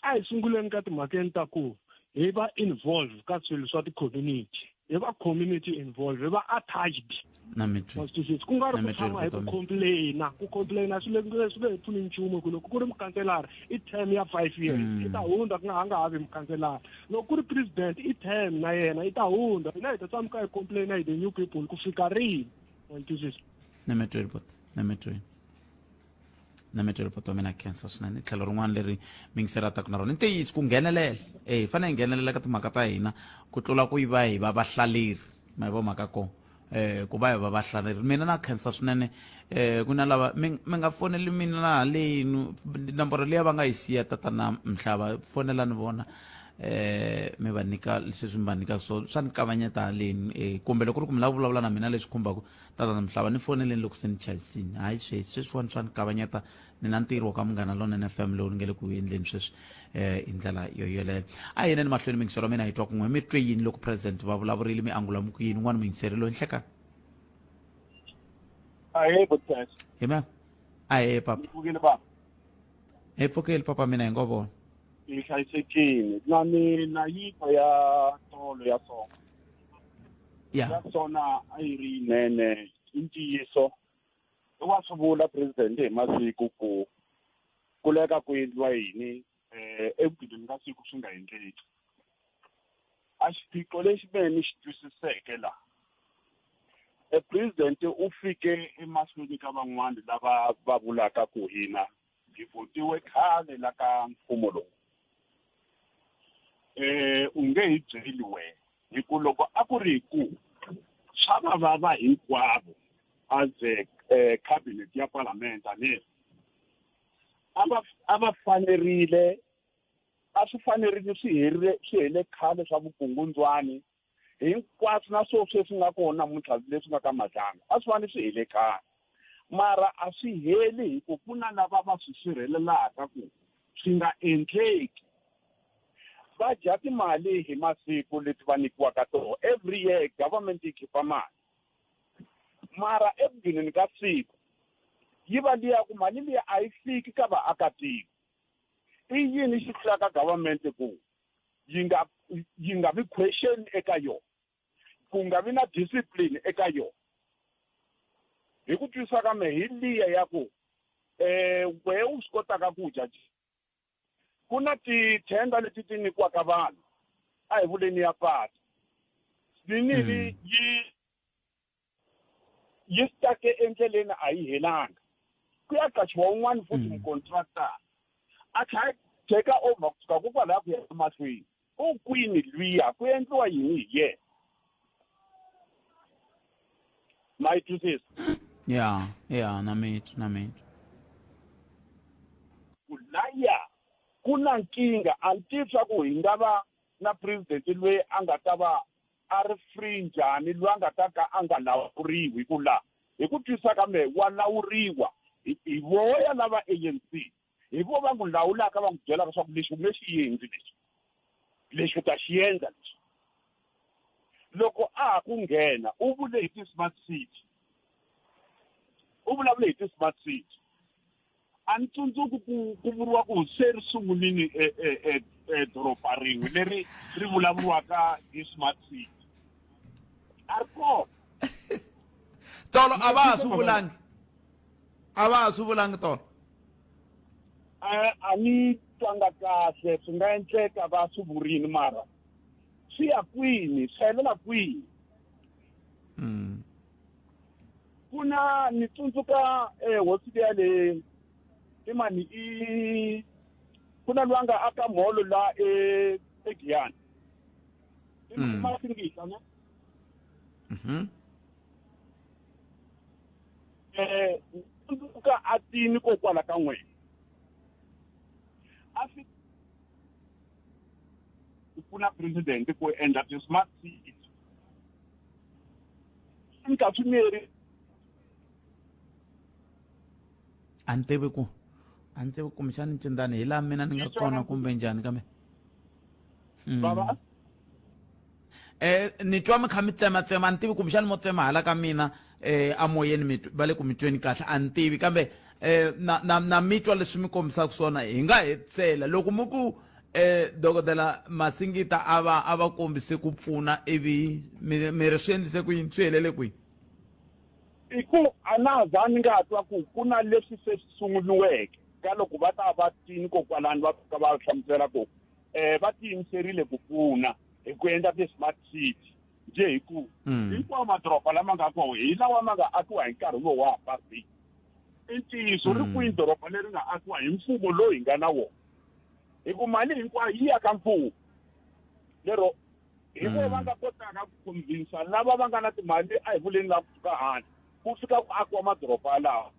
a hi sunguleni ka timhakeni ta ku hi va involve ka swilo swa ti-community hi va community involve hi va attached na mi twi twisisi ku nga ri Na ku mi twi tshama hi ku vutomi. complaina ku complaina swi le swi nge hi pfuni nchumu hi ku loko ku ri mukhanselara i term ya 5 years i ta hundza ku nga a nga ha vi mukhanselara loko ku ri president i term na yena i ta hundza hina hi ta tshama ka hi complaina hi the new people ku fika rini wa twisisa na mi twi buti na mi twi na mi tweli poto mina khensa swinene tlhelo rin'wana leri mingisela taku na rona i ntiyiso ku nghenelela e hi fanele hi nghenelela ka timhaka ta hina ku tlula ku yi va hi va vahlaleri ma yi vo mhaka kona eh ku va hi va vahlaleri mina na khensa swinene eh ku na lava mi mi nga foneli mina na halenu nomboro liya va nga yi siya tatana mhlava fonelani vona eh mi va nyika leswi mi va nyika swona swa ni kavanyeta haleni eh kumbe loko ku ri ku mi lava vulavula na mina leswi khumbaka Tatana Mhlava ni foneleni loko se ni chayisini hayi sweswi sweswiwani swa ni kavanyeta ni na ntirho ka Munghana Lonene FM lowu ni nge le ku endleni sweswi eh hi ndlela yo yoleyo a hi yeneni mahlweni mingiselo mina hi twa kun'we mi twe yini loko president va vulavurile mi angula mi ku yini un'wana muyingiseri loyi nhlekani Ahee Bottas. hi ma'am ahee papa Pfukile baba. hi pfukile papa mina hi ngo vona Hi hlayisekile. Na mina yi twa ya tolo ya sona. Ya. Ya sona a yi ri yinene i ntiyiso. Wa swi vula president hi masiku ku kuleka ku endliwa yini eh ekugcineni ka siku swi nga endleki. A xiphiqo lexi mehe ni xi twisiseke la e president u fike emahlweni ka van'wani lava va vulaka ku hina hi votiwe khale la ka mfumo lowu eh u nge hi byeli wena Hi ku loko a ku ri hi ku swa va vava hinkwavo as a cabinet ya palamende a ni a va a va fanerile a swi fanerile swi herile swi hele khale swa vukungundzwani hinkwaswo na swo sweswi nga kona namuntlha leswi nga ka Madlanga a swi fanele swi hele khale mara a swi heli hi ku ku na lava va swi sirhelelaka ku swi nga endleki va dya timali hi masiku leti va nyikiwaka toho every year government yi khipa mali mara ekugcineni ka siku yi va liya ku mali liya a yi fiki ka vaakatiko i yini xi hlulaka government ku yi nga yi nga vi question eka yona ku nga vi na discipline eka yona hi ku twisisa ka mehe hi liya ya ku um wehe u swi kotaka ku dya ku na ti-tender leti ti nyikiwaka vanhu a hi vuleni ya patu ninini yi yi stuck-e endleleni a yi helanga ku ya qachiwa un'wana futhi mucontractor a tlha take over kusuka kokwalaya ku ya emahlweni u kwini lwiya ku endliwa yini hi yena ma yi twisisa ya ya na mitwa na mitwa ku laya ku na nkingha a ni tivi swa ku hi nga va na president loyi a nga ta va a ri free njhani loyi a nga ta ka a nga lawuriwi ku la hi ku twisisa ka mehe wa lawuriwa hi voya lava ANC hi vo va n'wi lawulaka va n'wi byelaka swa ku lexi u nge xi endli lexi lexi u ta xi endla lexi loko a ha ku nghena u vule hi ti-smart city u vulavule hi ti-smart city a ni tsundzuki ku ku vuriwa ku se ri sungulini e, e, e, e doroba rin'we leri ri vulavuriwaka hi smart city a ri kona tolo a va ha swi vulangi a va ha swi vulangi tolo a ni twanga kahle swi nga endleka va swi vurini mara swi ya kwini swi helela kwini ku na ni tsundzuka eh, hosi liya le i mani i ku na loyi a nga aka mholo la e egiyani i mani masingita ne eh tsundzuka a tini kokwala ka n'wina a swi ku pfuna president ku endla ti-smart cities swi ka swi meri a ni tivi ku a ni tivi kumbexani ncindani hi laha mina ni nga kona kumbe njhani kambe baba eh ni twa mi kha mi tsematsema a ni tivi kumbexani mo tsema hala ka mina eh amoyeni mi va le ku mi tweni kahle a ni tivi kambe eh na na na mi twa leswi mi kombisaka swona hi nga hetisela loko mi ku eh dokodela Masingita a va a va kombise ku pfuna ivi mi mi ri swi endlise ku yini swi helele kwihi i ku a na za ni nga twa ku ku na leswi se swi sunguriweke ka loko va ta va tini kokwalani va fika va hlamusela ku eh va tiyimiserile ku pfuna hi ku endla ti-smart city njhe hi ku hinkwawo madoroba lama nga kona hi lawa ma nga akiwa hi nkarhi lowu wa apartheid i ntiyiso ri kwini doroba leri nga akiwa hi mfumo lowu hi nga na wona hi ku mali hinkwayo yi ya ka mfumo lero hi vo va nga kotaka ku convinsa lava va nga na timali a hi vuleni la kusuka handle ku fika ku akiwa madoroba yalawo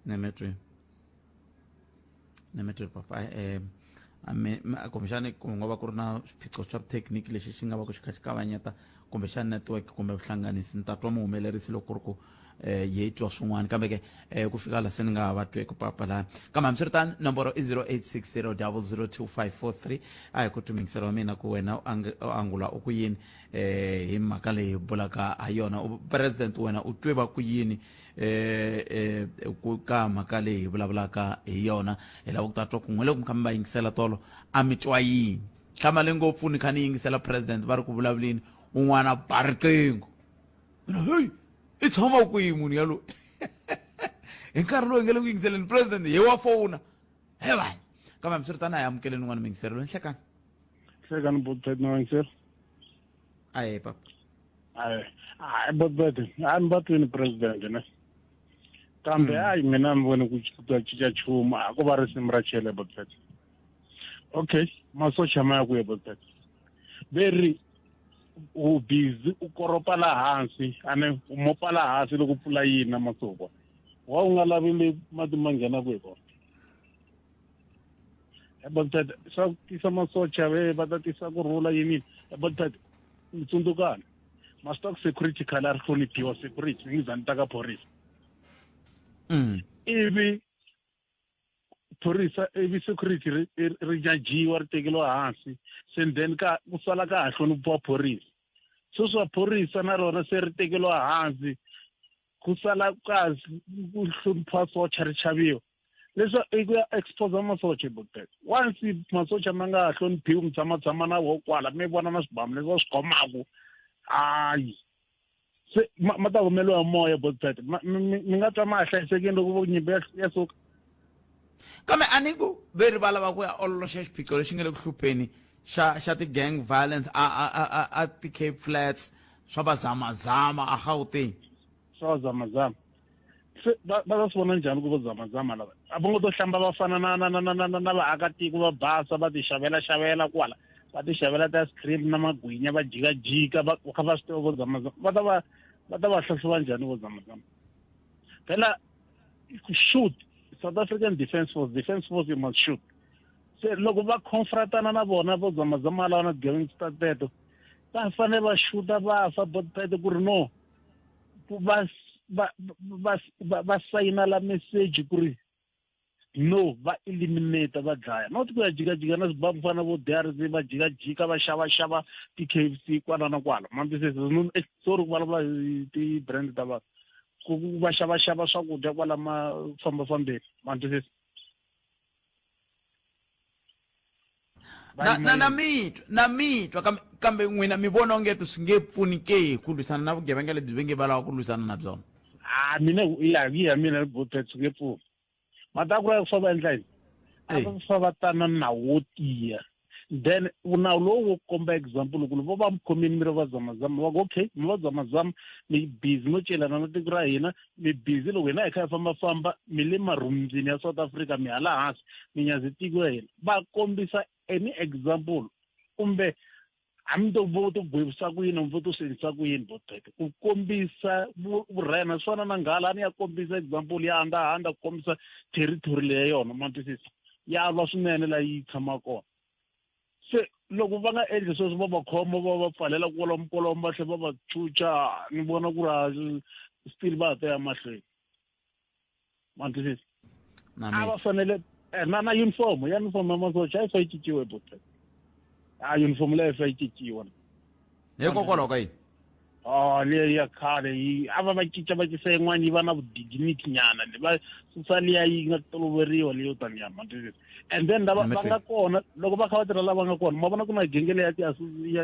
Nemetwe Nemetwe papa eh ame kumbexani ku nga va ku ri na swiphiqo swa thekiniki lexi xi nga va ku xi kha xi kavanyeta kumbexani network kumbe vuhlanganisi ni ta twa muhumelerisi loko ku ri ku eh ye twa swin'wana kambe ke eh ku fika la se ni nga ha va tweki papa laha kambe hambiswiritano nomboro i 0860002543 a hi ku tumingisela wa mina ku wena u angula u ku yini eh hi mhaka leyi bulaka ha yona president wena u twe va ku yini eh eh ku ka mhaka leyi hi vulavulaka hi yona hi lava ku ta twa kun'we loko mi kha mi va yingisela tolo a mi twa yini hlamale ngopfu ni kha ni yingisela president va ri ku vulavuleni un'wana ba riqingho mina heyi i tshama kwihi munhu yaloyi hi nkarhi lowu hi nga le ku yingiseleni president hi wa fona he vanhu kambe hambiswiritano a hi amukeleni un'wana muyingiseri loyi nhlekani hlekani botbet na vayingiseri aye papa ayi hayi botbet hayi mi va twini president ne kambe hayi mina mi voni ku ta cinca nchumu a ko va risimu ra chele botbet Okay, masocha ma ya kwihi Botpet? Ve ri u busy u koropa la hansi ane u mopa la hansi loko pfula yi na masokwa wa u nga lavi le mati ma nghena kwihi kona Botpet swa ku tisa masocha ve va ta tisa ku rhula yini Botpet mi tsundzukani ma swi tiva ku security khale a ri hloniphiwa security ni za ni ta ka phorisa ivi phorisa ivi security ri ri nyajiwa ri tekeriwa hansi se then ka ku sala ka ha hloniphiwa phorisa sweswi phorisa na rona se ri tekeriwa hansi ku sala ka ku hloniphiwa socha ri chaviwa leswi i ku ya expose masocha botek once masocha ma nga ha hloniphiwi mi tshama tshama na wo kwala mi vona na swibamu leswi va swi khomaku hayi se ma, ma ta humeliwa hi moya botpet mi nga twa ma ha hlayisekile loko vo nyimpi ya suka kambe a ni ku ve ri va lava ku ya ololoxa xiphiqo lexi nga le ku hlupheni xa xa ti-gang violence a a a a, a ti-cape flats swa vazamazama a gauteng swa vazamazama se va va ta swi vona njhani ku vo zamazama lava a va ngo to hlamba va fana na na na na na na na vaakatiko va basa va ti xavela xavela kwala va ti xavela ti-ice cream na magwinya va jikajika va kha va swi tiva vo zamazama va ta va va ta va hlahluva njhani vo zamazama phela ku shoot South African Defence Force Defence Force you must shoot se loko va confrontana na vona vo zamazama lava na ti-gangster teto va fanele va shuta va fa botpete ku ri no va va va va va sayina la message ku ri no va eliminate va dlaya not ku ya jikajika na swibamu fana vo DRC va jikajika va xava xava ti-KFC kwala na kwala mambisisi eh, sorry ku vulavula hi ti-brand ta vanhu ku va xava xava swakudya kwala ma fambafambeni mambisisi na na na mitwa na mitwa kambe kambe n'wina mi vona onge ti swi nge pfuni ke ku lwisana na vugevenga lebyi va nge va lava ku lwisana na byona a mina ya ya mina bothet swi nge pfuni mata ku ra ku fa va endla yini a va fa va ta na nawu wo tiya then nawu lowu wo komba example ku vo va mi khomini mi ri va zamazama va ku okay mi va zamazama mi busy no celana na tiko ra hina mi busy loko hina hi kha hi fambafamba mi le marhumbyini ya South Africa mi hala hansi mi nyazi tiko ya hina va kombisa any example kumbe hambi to vo to gwevisa ku yini vo to swi endlisa ku yini botete ku kombisa vurhena swi fana na nghala a ni ya kombisa example ya handa handa ku kombisa territory leya yona ma twisisa ya lwa swinene la yi tshamaka kona se loko va nga endli sweswo va va khoma va va pfalela kwalomu kwalomu va tlhela va va chucha ni vona ku ri still va ha ta ya mahlweni ma twisisa a va fanele eh, na na uniform ya uniform ya masocha a yi fa yi cinciwe buti a uniform leyi fa yi cinciwa hikokwalaho ka yini oh leya ya khale yi a va va cinca va cisa yin'wana yi va na vudignity nyana va susa liya yi nga toloveriwa leyo taniya ma twisisa and then lava va nga kona loko va kha va tirha lava nga kona ma vona ku na genge leya ya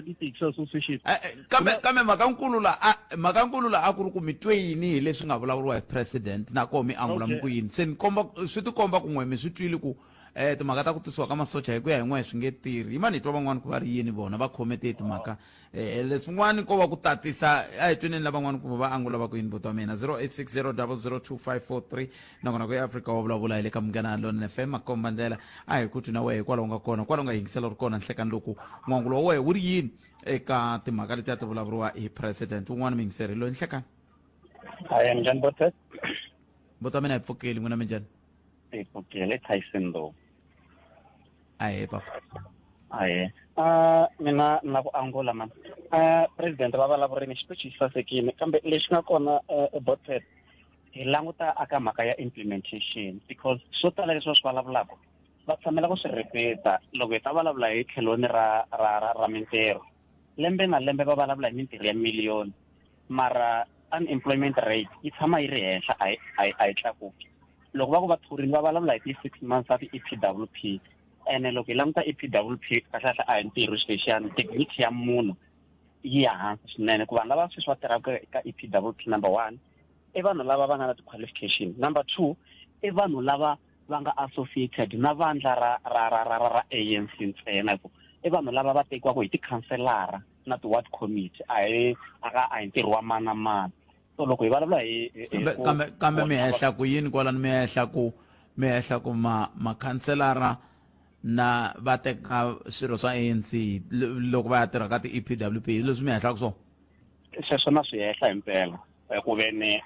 ti-taxi association eh, eh, kambe kambe mhakankulu la mhakankulu la a ku ri ku mi twe yini hi leswi nga vulavuriwa hi president na koho mi angula mi ku yini se ni komba swi tikomba ku n'we mi swi twile ku eh timhaka ta ku tisiwa ka masocha hi ku ya hi n'we swi nge tirhi yimani hi twa van'wani ku va ri yini vona va khome te timhaka eh leswin'wana ko va ku tatisa a hi tweneni lavan'wana ku va angula va ku yini buti wa mina 0860002543 nakona ku eafrika wa vulavula hi le ka munghana lon fm makomba ndlela a hi ku twi na wehe hikwalaho nga kona kwalaho nga yingisela ri kona nhlekani loku n'wangulo wa wehe wu ri yini eka timhaka leti a ti vulavuriwa hi president wun'wana muyingiseri loyi nhlekani Hi, njhani Botet? buti wa mina hi pfukeli n'wina minjhani Hi pfukile Tyson lowu. Ahee papa. Ahee. Uh, mina na ku angula man. Uh, president va vulavurini xiphiqo xi sasekile kambe lexi nga kona uh, Botet hi languta aka mhaka ya implementation because swo tala leswi va swi vulavulaka va tshamela ku swi repeat loko hi ta vulavula hi tlheloni ra ra ra, ra mintirho lembe na lembe va vulavula hi mintirho ya miliyoni mara unemployment rate yi tshama yi ri henhla a yi a yi a yi tlakuki loko va ku va thorini va vulavula hi ti-six months ta ti-E_P_W_P ene loko hi languta E_P_W_P kahlekahle a hi ntirho xilo lexiyani dignity ya munhu yi ya hansi swinene ku vanhu lava sweswi va tirhaka ka E_P_W_P number one i vanhu lava va nga na ti-qualification number two i vanhu lava va nga associated na vandla ra ra ra ra ra ra ANC ntsena ku i vanhu lava va tekiwaka hi tikhanselara na ti-ward committee a hi a ka a hi ntirho wa mani na mani so loko hi vulavula hi kambe kambe kambe mi hehla ku yini kwalano mi hehla ku mi hehla ku ma makhanselara na va teka swirho swa ANC loko va ya tirha ka ti-EPWP hi leswi mi hehlaka swona sweswo na swi hehla himpela ku ve ni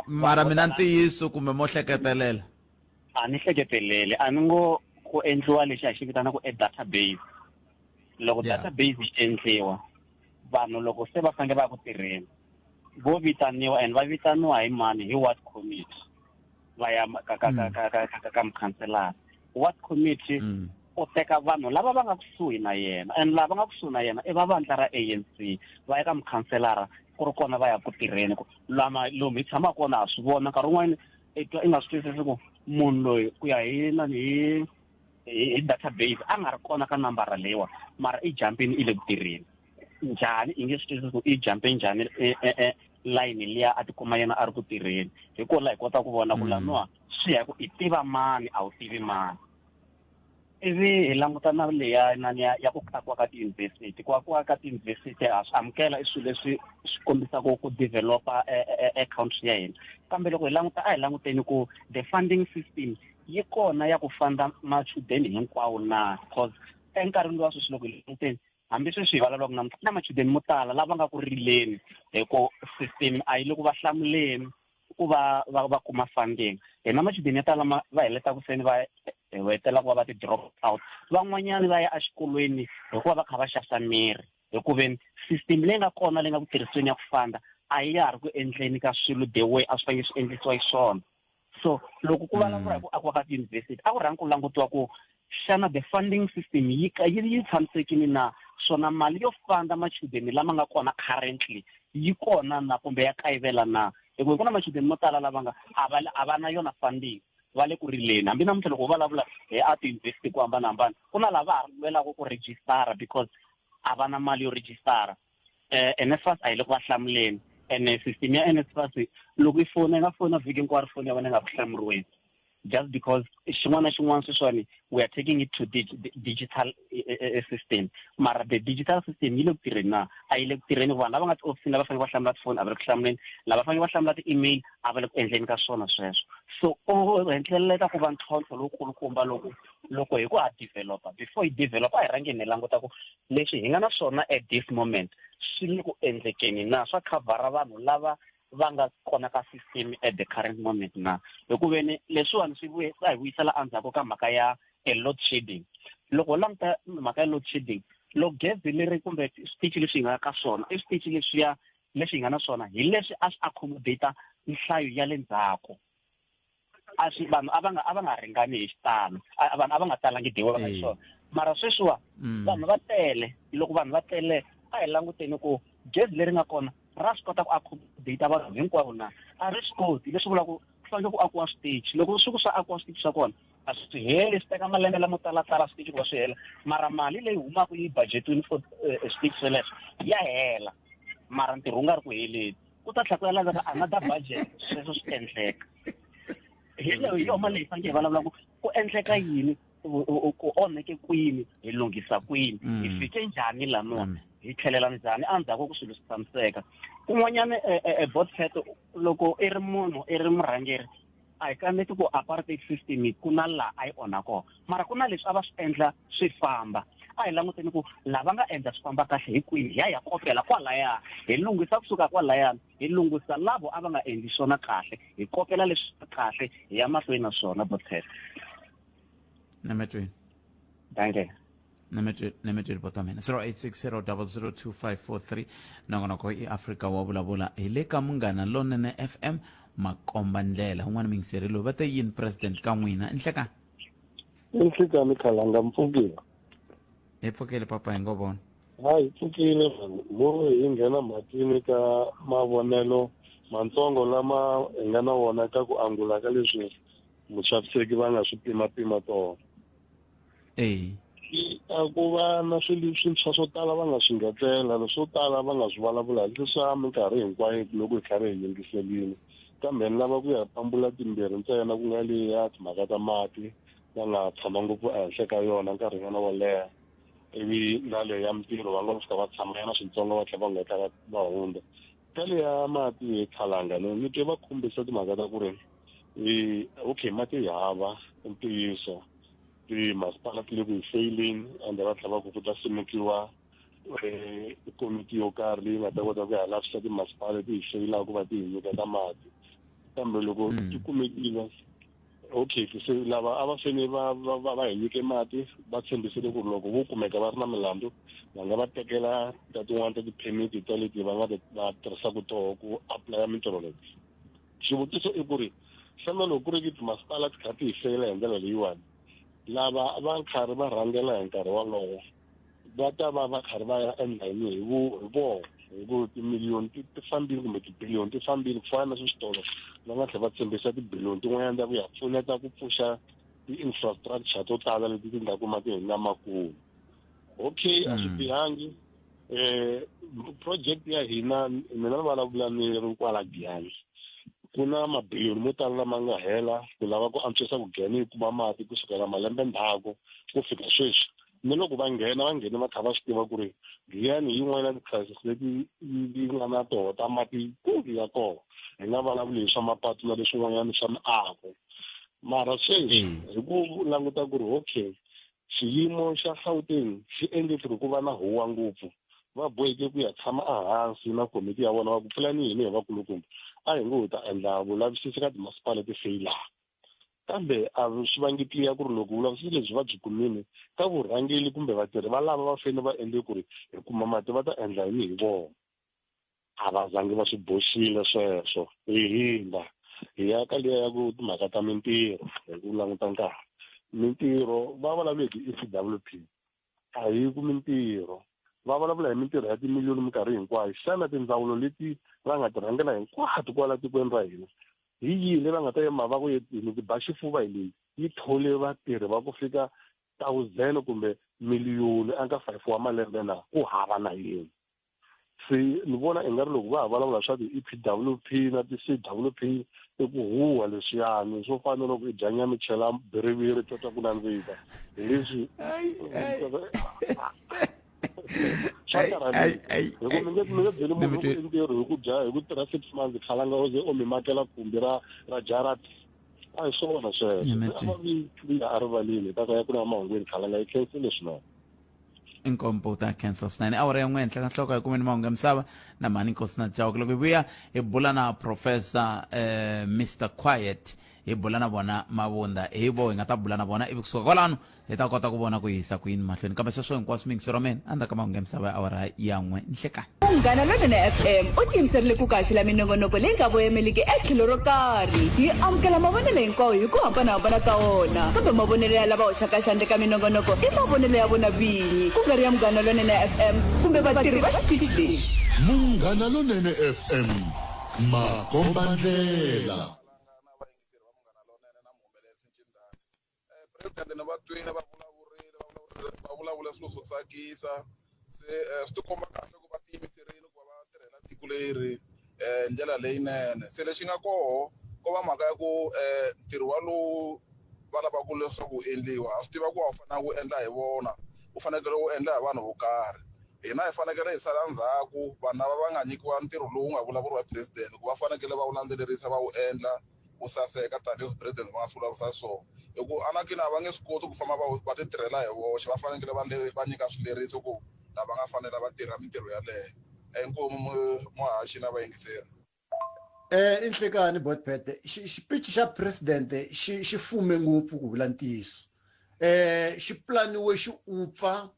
mara mina ntiyiso kumbe mo hleketelela a ni hleketeleli a ni ngo ku endliwa lexi a xi vitanaka e database loko database yi endliwa vanhu loko se va fanele va ya ku tirheni vo vitaniwa and va vitaniwa hi mani hi ward committee va ya ka ka ka ka ka ka ka mukhanselara ward committee u teka vanhu lava va nga kusuhi na yena and lava nga kusuhi na yena i va vandla ra ANC va ya ka mukhanselara ku ri kona va ya ku tirheni ku lama lomu hi tshamaka kona ha swi vona nkarhi wun'wani i twa i nga swi twisisi ku munhu loyi ku ya hi nani hi hi database a nga ri kona ka nambara leyiwa mara i jumpini i le ku tirheni njhani i nge swi twisisi ku i jumpe njhani e, e, e, layini liya a tikuma yena a ri ku tirheni hi ko la hi kota ku vona ku mm. laniwa swi ya ku i tiva mani a wu tivi mani ivi hi languta na leya nani ya, ya ku akiwa ka tiyunivhesiti ku akiwa ka tiyunivhesiti ha swi amukela i swilo leswi swi kombisaka ku developa e, e, e country ya hina kambe loko hi languta a hi languteni ku the funding system yi kona ya ku fanda machudeni hinkwawo na cause enkarhini lowa sweswi loko hi languteni hambi sweswi hi vulavulaka namuntlha ku na machudeni mo tala lava nga ku rileni hi ku system a yi le ku va hlamuleni ku va va va kuma funding hina machudeni ya tala ma va heleta ku seni va hetelela ku va va ti drop out van'wanyana va ya exikolweni hikuva va kha va xavisa miri hikuveni system leyi nga kona leyi nga ku tirhisiweni ya ku fanda a ya ha ri ku endleni ka swilo the way a swi fanele swi endlisiwa xiswona so loko ku vulavula hi ku akiwa ka tiyunivhesiti a ku rhangi ku langutiwa ku xana the funding system yi yi yi tshamisekile na swona mali yo fanda machudeni lama nga kona currently yi kona na kumbe ya kayivela na hikuva ku na machudeni mo tala lava nga a va a va na yona funding va le ku rileni hambi namuntlha loko u vulavula hi a tiyunivhesiti ku hambanahambana ku na lava ha lwelaka ku registara because a va na mali yo registara eh NSFAS a yi le ku va hlamuleni ene system ya NSFAS loko yi fona yi nga fona vhiki hinkwaro foni ya wena yi nga ku hlamuriweni just because xin'wana na xin'wana sweswiwani we are taking it to dig digital eh, eh, eh, system mara the digital system yi le ku tirheni na a yi le ku tirheni vanhu lava nga tiofisini lava fanele va hlamula tifoni a va le ku hlamuleni lava fanele va hlamula ti-email a va le ku endleni ka swona sweswo so u hetleleta ku va ntlhontlho lowukulukumba loko loko hi ku ha developer before hi developer a hi rhangeni hi languta ku Leswi hi nga na swona at this moment swi le ku endlekeni na? Swa khavhara vanhu lava va nga kona ka system at the current moment na? Hikuveni leswiwani swi vuye swa hi vuyisela endzhaku ka mhaka ya a load shedding. Loko ho languta mhaka ya load shedding, loko gezi leri kumbe switichi leswi hi nga ka swona i switichi leswiya leswi hi nga na swona hi leswi a swi accommodate nhlayo ya le ndzhaku. A swi vanhu a va nga a va nga ringani hi xitalo vanhu a va nga talangi the way va nga xiswona mara sweswiwa mm. vanhu va tele loko vanhu va tele a hi languteni ku gezi leri nga kona ra swi kota ku accommodate vanhu hinkwavo na a ri swi koti leswi vulaka ku fanele ku akiwa switichi loko swi ku swa akiwa switichi swa kona a swi heli swi teka malembe lamo talatala switichi ku va swi hela mara mali leyi humaka yi budgetiwini for eh, switichi sweleswo ya hela mara ntirho wu nga ri ku heleni ku ta tlhela ku ya laveka another budget sweswo swi endleka hi leyo hi yona leyi fanekele hi vulavula ku ku endleka yini ku onheke kwini hi lunghisa kwini mm. hi fike njhani laniwa mm. hi tlhelela njhani endzhaku ku swilo swi tshamiseka kun'wanyana e, e, e botfet loko i ri munhu i ri murhangeri a hi kaneti ku apartheid system ku na laha a yi onha kona mara ku na leswi a va swi endla swi famba a hi languteni ku lava nga endla swi famba kahle hi kwini hi ya hi ya kopela kwalaya hi lunghisa kusuka kwalaya hi lunghisa lavo a va nga endli swona kahle hi kopela leswi kahle hi ya mahlweni na swona botset nemetweni danke nemetweni bota mina 0860002543 nongonoko i afrika wa vulavula hi le ka munghana lonene fm makomba ndlela un'wana mingiseri loyi va te yini president ka n'wina nhlekani Nhlikani khalanga mpfukile. Hi pfukile papa hi ngo vona. Ha hi pfukile mani mo hi nghena mhakeni ka mavonelo mantsongo lama hi nga na wona ka ku angula ka leswi muxaviseki va nga swi pimapima tona. Eh. A ku va na swilo swintshwa swo tala va nga swi ngetlela swo tala va nga swi vulavula hi leswa minkarhi hinkwayo loko hi karhi hi yingiselile kambe ni lava ku ya pambula timbirhi ntsena ku nga leya timhaka ta mati va nga tshama ngopfu ehenhla ka yona nkarhinyana wo leha ivi na leyo ya mintirho va nga fika va tshama yana swintsongo va tlhela va ngheta va hundza ka leya mati hi khalanga ni ni twe va khumbisa timhaka ta ku ri okay mati hi hava ntiyiso Timasipala ti le ku hi feyileni ende va tlhela va ku ku ta simekiwa um komiti yo karhi leyi nga ta kota ku ya lavisisa timasipala leti hi feyilaka ku va ti hi nyiketa mati. Kambe loko ti kumekile, okay, se lava a va fanele va va va va hi nyike mati va tshembisile ku ri loko vo kumeka va ri na milandzu va nga va tekela ta tin'wana ta ti-permit ta leti va nga va tirhisaka toho ku apply-a mintirho leyi. Xivutiso i ku ri xana loko ku ri ki timasipala ti kha ti hi feyila hi ndlela leyiwani, lava va karhi va rhangela hi nkarhi wolowo va ta va va karhi va ya endla yini hi vu hi vona? Hi ku timiliyoni ti ti fambile kumbe tibiliyoni ti fambile, ku fana na sweswi tolo va nga tlhela va tshembisa tibiliyoni tin'wanyana ta ku ya pfuneta ku pfuxa ti-infrastructure to tala leti ti nga kuma ti hi nga makumu. Okay, a swi bihangi. Project ya hina, mina ni vulavula ni ri kwala Giyani, ku na mabiliyoni mo tala lama nga hela ku lava ku antswisa ku Giyani yi kuma mati kusukela malembe ndzhaku ku fika sweswi. Ni loko va nghena, va nghene va kha va swi tiva ku ri Giyani hi yin'wana ya ti-crisis leti yi nga na toho ta mati kulu ya kona, hi nga vulavuli hi swa mapatu na leswin'wanyana swa miako. Mara sweswi hi ku languta ku ri okay, xiyimo xa Gauteng xi endle ku ri ku va na huwa ngopfu, va boheke ku ya tshama ehansi na komiti ya vona va ku pulani yini hi vakulukumba, a hi ngo hi ta endla vulavisisi ka timasipala leti feyilaka. Kambe a swi vangi clear ku ri loko vulavisisi lebyi va byi kumile ka vurhangeri kumbe vatirhi va lava va fanele va endle ku ri hi kuma mati va ta endla yini hi vona. A va zangi va swi boxile sweswo. Hi hindza hi ya ka liya ya ku timhaka ta mintirho hi ku languta nkarhi. Mintirho va vulavula hi ti-E_C_W_P, a hi ku mintirho. Va vulavula hi mintirho ya timiliyoni minkarhi hinkwayo. Xana tindzawulo leti va nga ti rhangela hinkwato kwala tikweni ra hina hi yihi leyi va nga ta yima va ku hi mi ti ba xifuva hi leyi yi thole vatirhi va ku fika thousand kumbe miliyoni eka 5 wa malembe na? Ku hava na yin'we. Se ni vona i nga ri loko va ha vulavula swa ti-E_P_W_P na ti-C_W_P i ku huha leswiyani swo fana na loko i dya nyama i chela biriviri twa twa ku nandzika hi leswi swa karhalisa. Hi ku mi nge mi nge byeli munhu ku i ntirho hi ku dya hi ku tirha 6 months khalanga u ze u mi makela khumbi ra ra jarati, a hi swona sweswo. Se a va vi ya erivaleni hi ta ka ya ku na mahungwini khalanga yi khensile swinene. Inkompo ta khensa swinene. Awara ya n'we henhla ka nhloko hi kumeni mahungu ya misava na mhani Nkosi na Chauke. Loko hi vuya hi bula na Professor Mr Quiet, hi bula na vona Mavunda, hi vo hi nga ta bula na vona, ivi kusuka kwalano hi ta kota ku vona ku yisa ku yini mahlweni. Kambe sweswo hinkwaswo miyingiseri wa mina endzhaku ka mahungu ya misava ya awara ya n'we nhlekani. Munghana Lonene FM u tiyimiserile ku ku haxela minongonoko leyi nga voyemeliki etlhelo ro karhi. Hi amukela mavonelo hinkwawo hi ku hambana-hambana ka wona, kambe mavonelo ya lava hoxaka xandla eka minongonoko i mavonelo ya vona vinyi, ku nga ri ya Munghana Lonene FM kumbe vatirhi va xitichi lexi. Munghana Lonene FM, makombandlela. President ni va twile va vulavurile va vulavurile va vulavula swilo swo tsakisa se swi tikomba kahle ku va tiyimiserile ku va va tirhela tiko leri hi ndlela leyinene. Se lexi nga koho ko va mhaka ya ku ntirho walowu va lavaka leswaku wu endliwa ha swi tiva ku a wu fanelanga wu endla hi vona wu fanekele wu endla hi vanhu vo karhi. Hina hi fanekele hi sala ndzhaku vanhu lava va nga nyikiwa ntirho lowu nga vulavuriwa hi president ku va fanekele va wu landzelerisa va wu endla wu saseka tanihileswi president va nga swi vulavurisa swona. Hi ku anakini a va nge swi koti ku famba va va ti tirhela hi voxe, va fanekele va va nyika swileriso ku lava nga fanela va tirha mintirho yaleyo. Inkomu muhaxi na vayingiseri. I nhlekani Botpet, xipichi xa president xi xi fume ngopfu ku vula ntiyiso. Xi pulaniwe xi upfa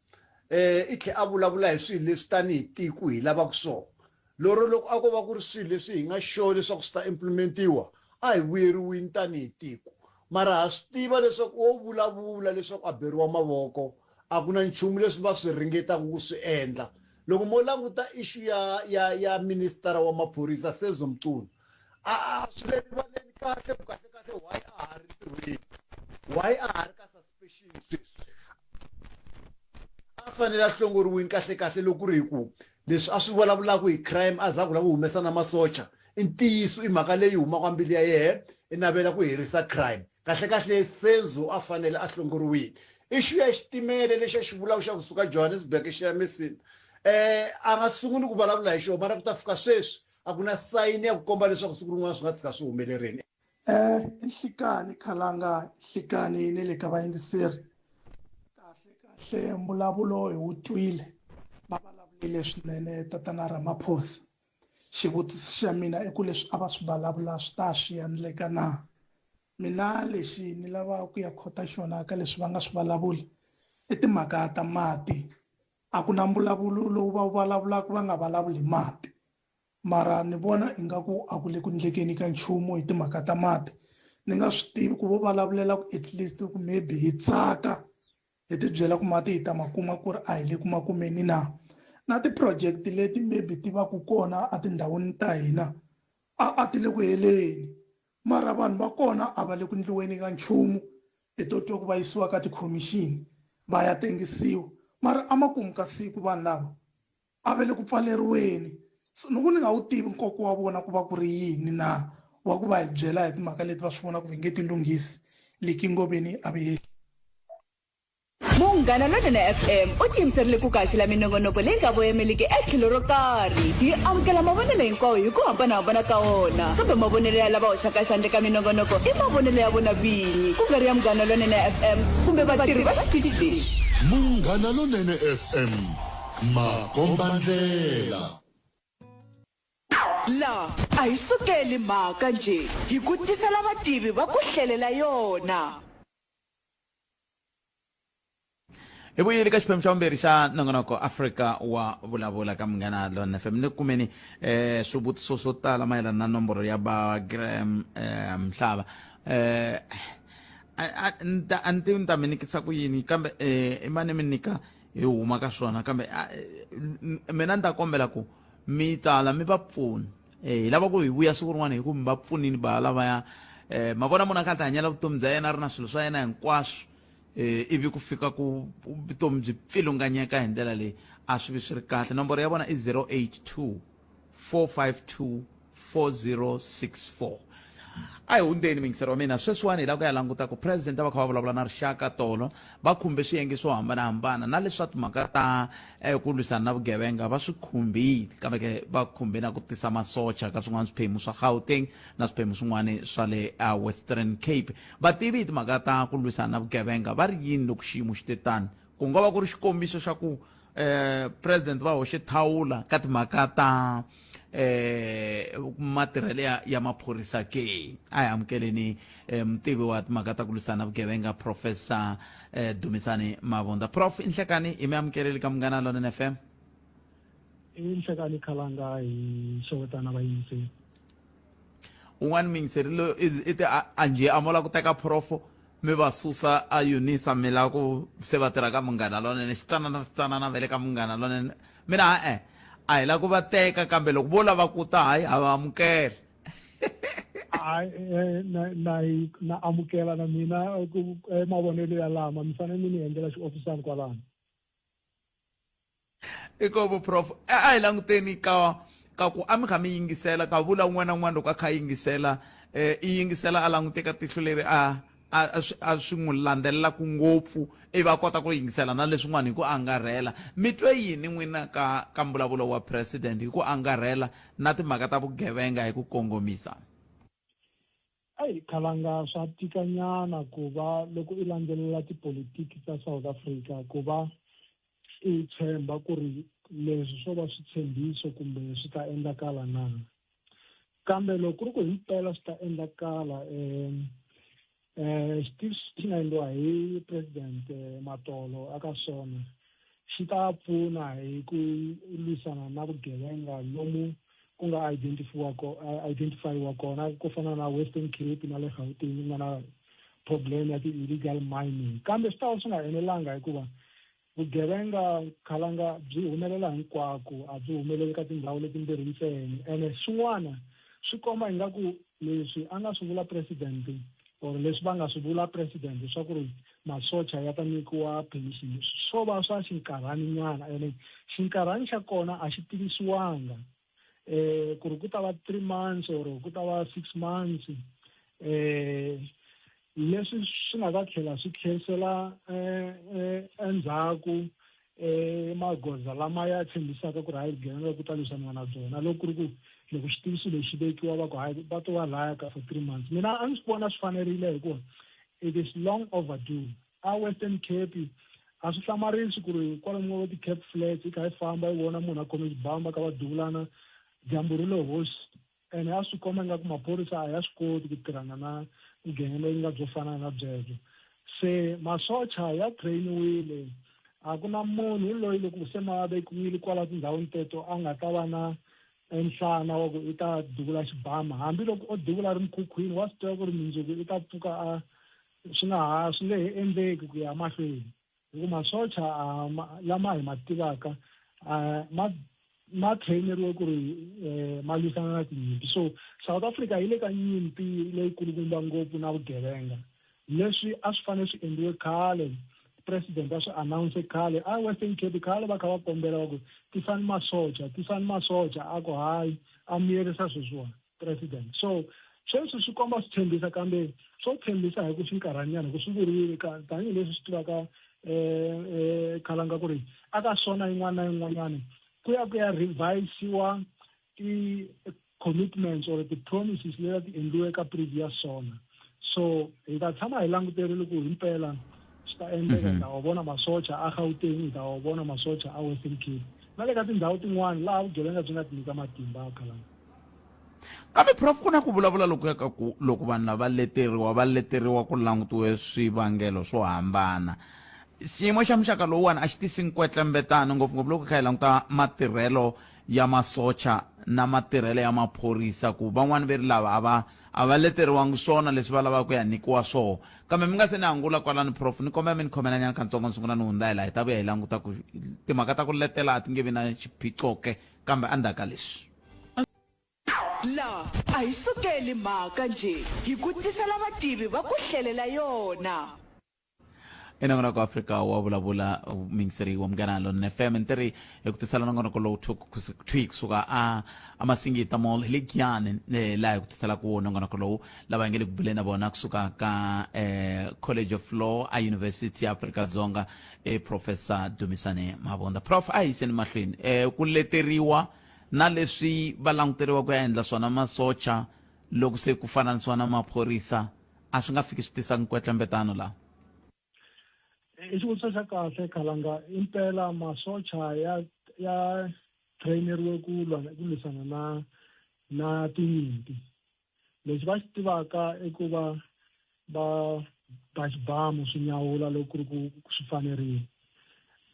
i tlhe a vulavula hi swilo leswi tanihi tiko hi lavaka swona. Lero loko a ko va ku ri swilo leswi hi nga sure leswaku swi ta implementiwa, a hi vuyeriwini tanihi tiko. Mara ha swi tiva leswaku wo vulavula leswaku a beriwa mavoko, a ku na nchumu leswi va swi ringetaka ku swi endla. Loko mo languta issue ya ya ya minister wa maphorisa Senzo Mchunu, a a swi le rivaleni kahle ku kahle-kahle why a ha ri ntirhweni, why a ha ri ka suspension sweswi. A fanele a hlongoriwini kahle-kahle loko ku ri hi ku leswi a swi vulavulaka hi crime a za ku lava ku humesa na masocha i ntiyiso, i mhaka leyi humaka mbilu ya yehe, i navela ku herisa crime. Kahle-kahle Senzo a fanele a hlongoriwile. Issue ya xitimele lexi a xi vulaka xa kusuka Johannesburg xi ya Messina, a nga sunguli ku vulavula hi xona mara ku ta fika sweswi a ku na sayini ya ku komba leswaku siku rin'wana swi nga tshika swi humelerile. I nhlikani Khalanga, nhlikani ni le ka vayingiseri. Kahle mbulavulo hi wu twile va vulavulile swinene tatana Ramaphosa xivutiso xa mina i ku leswi a va swi vulavula swi ta swi endleka na mina lexi ni lava ku ya khota xona ka leswi va nga swi vulavula i timhaka ta mati a ku na mbulavulo lowu va wu vulavulaka va nga vulavuli hi mati mara ni vona ingaku a ku le ku ndlekeni ka nchumu hi timhaka ta mati ni nga swi tivi ku vo vulavulela ku at least ku maybe hi tsaka hi ti byela ku mati hi ta ma kuma ku ri a hi le ku ma kumeni na na ti-project leti maybe ti va ku kona etindhawini ta hina a a ti le ku heleni mara vanhu va kona a va le ku ndliweni ka nchumu hi to twa ku va yisiwa ka tikhomixini va ya tengisiwa mara emakumu ka siku vanhu lava a va le ku pfaleriweni so ni ku ni nga wu tivi nkoka wa vona ku va ku ri yini na wa ku va hi byela hi timhaka leti va swi vonaka va nge ti lunghisi lekingoveni a va yehli Munghana Lonene FM u tiyimiserile ku kaxela minongonoko leyi nga voyemeliki etlhelo ro karhi. Hi amukela mavonelo hinkwawo hi ku hambanahambana ka wona, kambe mavonelo ya lava hoxaka xandla eka minongonoko i mavonelo ya vona vinyi, ku nga ri ya Munghana Lonene FM kumbe vatirhi va xitichi lexi. Munghana Lonene FM Makombandlela. La a hi sukeli mhaka njhe, hi ku tisela vativi va ku hlelela yona. Hi vuyile ka xiphemu xa vumbirhi xa nongonoko Afrika wa vulavula ka Munghana Lonene FM. Ni kumeni eh swivutiso swo tala mayelana na nomboro ya ba Graham eh Mhlaba. Eh a a ni tivi ni ta mi nikisa ku yini kambe eh i mane mi nyika hi huma ka swona kambe mina ni ta kombela ku mi tsala mi va pfuna eh, hi lava ku hi vuya siku rin'wana hi ku mi va pfunini ba lavaya eh, ma vona munhu a kha a ti hanyela vutomi bya yena a ri na swilo swa yena hinkwaswo eh, ivi ku fika ku vutomi byi pfilunganyeka hi ndlela leyi a swi vi swi ri kahle nomboro ya vona i 082 452 4064 a hi hundzeni mingisero wa mina sweswiwani hi lava ku ya languta ku president a va kha va vulavula na rixaka tolo va khumbe swiyenge swo hambanahambana na leswa timhaka ta eh, ku lwisana na vugevenga va swi khumbile kambe ke va khumbe na ku tisa masocha ka swin'wana swiphemu swa gauteng na swiphemu swin'wana swa le uh, western cape vativi hi timhaka ta ku lwisana na vugevenga va ri yini loko xiyimo xi te tani ku nga va ku ri xikombiso xa ku eh president va hoxe thawula ka timhaka ta eh matirhelo ya, ya maphorisa ke a hi amukeleni eh, mutivi wa timhaka ta ku lwisana vugevenga professor eh, Dumisani Mavunda prof inhlekani hi mi amukeleli ka munghana lonene FM inhlekani khalanga hi xewetana vayingiseri un'wana muyingiseri loyi i te a njhe a mo la ku teka profo mi va susa a unisa mi lava ku se va tirha ka munghana lonene xitsanana xitsanana va le ka munghana lonene mina e-e a hi lava ku va teka kambe loko vo lava ku ta hayi ha va amukela hayi eh, na na na amukela na mina eh, ku eh, mavonelo ya lama mi fanele mi ni endlela xiofisani kwalano inkomu prof a hi languteni ka ka ku a mi kha mi yingisela ka vula un'wana na un'wana loko a kha a yingisela um i yingisela a languteka tihlo leri a a a swi n'wi landzelelaka ngopfu ivi a kota ku yingisela na leswin'wana hi ku angarhela mi twe yini n'wina ka ka mbulavulo wa president hi ku angarhela na timhaka ta vugevenga hi ku kongomisa Ayi khalanga swa tikanyana ku va loko i landzelela tipolitiki ta South Africa ku va i tshemba ku ri leswi swo va switshembiso kumbe swi ta endlakala na kambe loko ku ri ku himpela swi ta endlakala um um xitiviso xi nga endliwa hi president eh, Matolo aka swona xi ta pfuna hi ku lwisana na vugevenga lomu ku nga identifiwa identifyiwa kona ku fana na Western Cape na le Gauteng ku nga na problem ya ti-illegal mining kambe swi ta va swi nga enelanga hikuva vugevenga khalanga byi humelela hinkwako a byi humeleli ka tindhawu letimbirhi ntsena ene swin'wana swi komba ingaku leswi a nga swi vula president or leswi va nga swi vula president swa ku ri masocha ya ta nyikiwa pension swo va swa xinkarhani nyana ene xinkarhani xa kona a xi tivisiwanga eh ku ri ku ta va 3 months or ku ta va 6 months eh leswi swi nga ta tlhela swi tlherisela eh, eh endzhaku eh magoza lama ya tshembisaka ku ri hayi vugevenga ku ta lwisaniwa na byona loko ku ri ku loko xitiviso lexi vekiwa va ku hayi va to va laya ka for 3 months mina a ndzi swi vona swi fanerile hikuva it is long overdue a Western Cape A swi hlamarisi ku ri kwalomu ka ti-Cape Flats i kha i famba i vona munhu a khome xibamu va kha va duvulana dyambu ri lo hosi ene a swi komba ingaku maphorisa a ya swi koti ku tirhana na vugevenga byo fana na byebyo. Se masocha ya train-iwile a ku na munhu loyi loko se ma vekiwile kwala tindhawini teto a nga ta va na nhlana wa ku i ta duvula xibamu hambiloko o duvula ri mukhukhwini wa swi tiva ku ri mundzuku i ta pfuka a swi nga ha swi nge he endleki ku ya mahlweni hi ku masocha lama hi ma tivaka ma ma traineriwe ku ri ma lwisana na tinyimpi so South Africa yi le ka nyimpi leyikulukumba ngopfu na vugevenga leswi a swi fanele swi endliwe khale president a swi announce khale a Western Cape khale va kha va kombela va ku tisani masocha tisani masocha a ku hayi a miyerisa sweswiwani president so sweswi swi komba swi tshembisa kambe swo tshembisa hi ku xinkarhanyana ku swi vuriwile tanihileswi swi tivaka um khalanga ku ri aka swona yin'wana na yin'wanyana ku ya ku ya revisiwa ti-commitments or ti-promises leti a ti endliwe ka previous sona so hi ta tshama hi languterile ku himpela swi ta endleka hi ta wa vona masocha a Gauteng hi ta wa vona masocha a Western Cape na le ka tindhawu tin'wana laha vugevenga byi nga tinyika matimba khalanga Kambe prof ku na ku vulavula lokuya ka ku loko vanhu lava leteriwa va leteriwa ku langutiwe swivangelo swo hambana xiyimo xa muxaka lowuwani a xi tisi nkwetlembetano ngopfungopfu loko kha hi languta matirhelo ya masocha na matirhelo ya maphorisa ku van'wani ve ri lava a va a va leteriwangi swona leswi va lavaka ku ya nyikiwa swoho kambe mi nga se ni angula kwalani prof ni kombela mi ni khomelanyana katsongo ni sungula ni hundza hi laha hi ta vuya hi languta ku timhaka ta ku letela a ti nge vi na xiphiqo ke kambe endzhaku ka leswi La a hi sukeli mhaka njhe, hi ku tisela vativi va ku hlelela yona. Enongonoko Afrika wa vulavula muyingiseri wa Munghana Lonene FM ni ri hi ku tisela nongonoko lowu thwi kusuka a a Masingita Mall hi le Giyani eh, laha hi ku tiselaka wo nongonoko lowu lava hi nge le ku buleni na vona kusuka ka eh, College of Law a University ya Afrika Dzonga eh, Professor Dumisani Mabunda Prof a hi yiseni mahlweni eh, ku leteriwa na leswi va languteriwa ku ya endla swona masocha loko se ku fananisiwa na maphorisa a swi nga fiki swi tisa nkwetlembetano laha i xivutiso xa kahle khalanga impela masocha ya ya traineriwe ku lwa ku lwisana na na tinyimpi Lexi va xi tivaka i ku va va ba xibamu swi nyawula loko ku ri ku swi fanerile.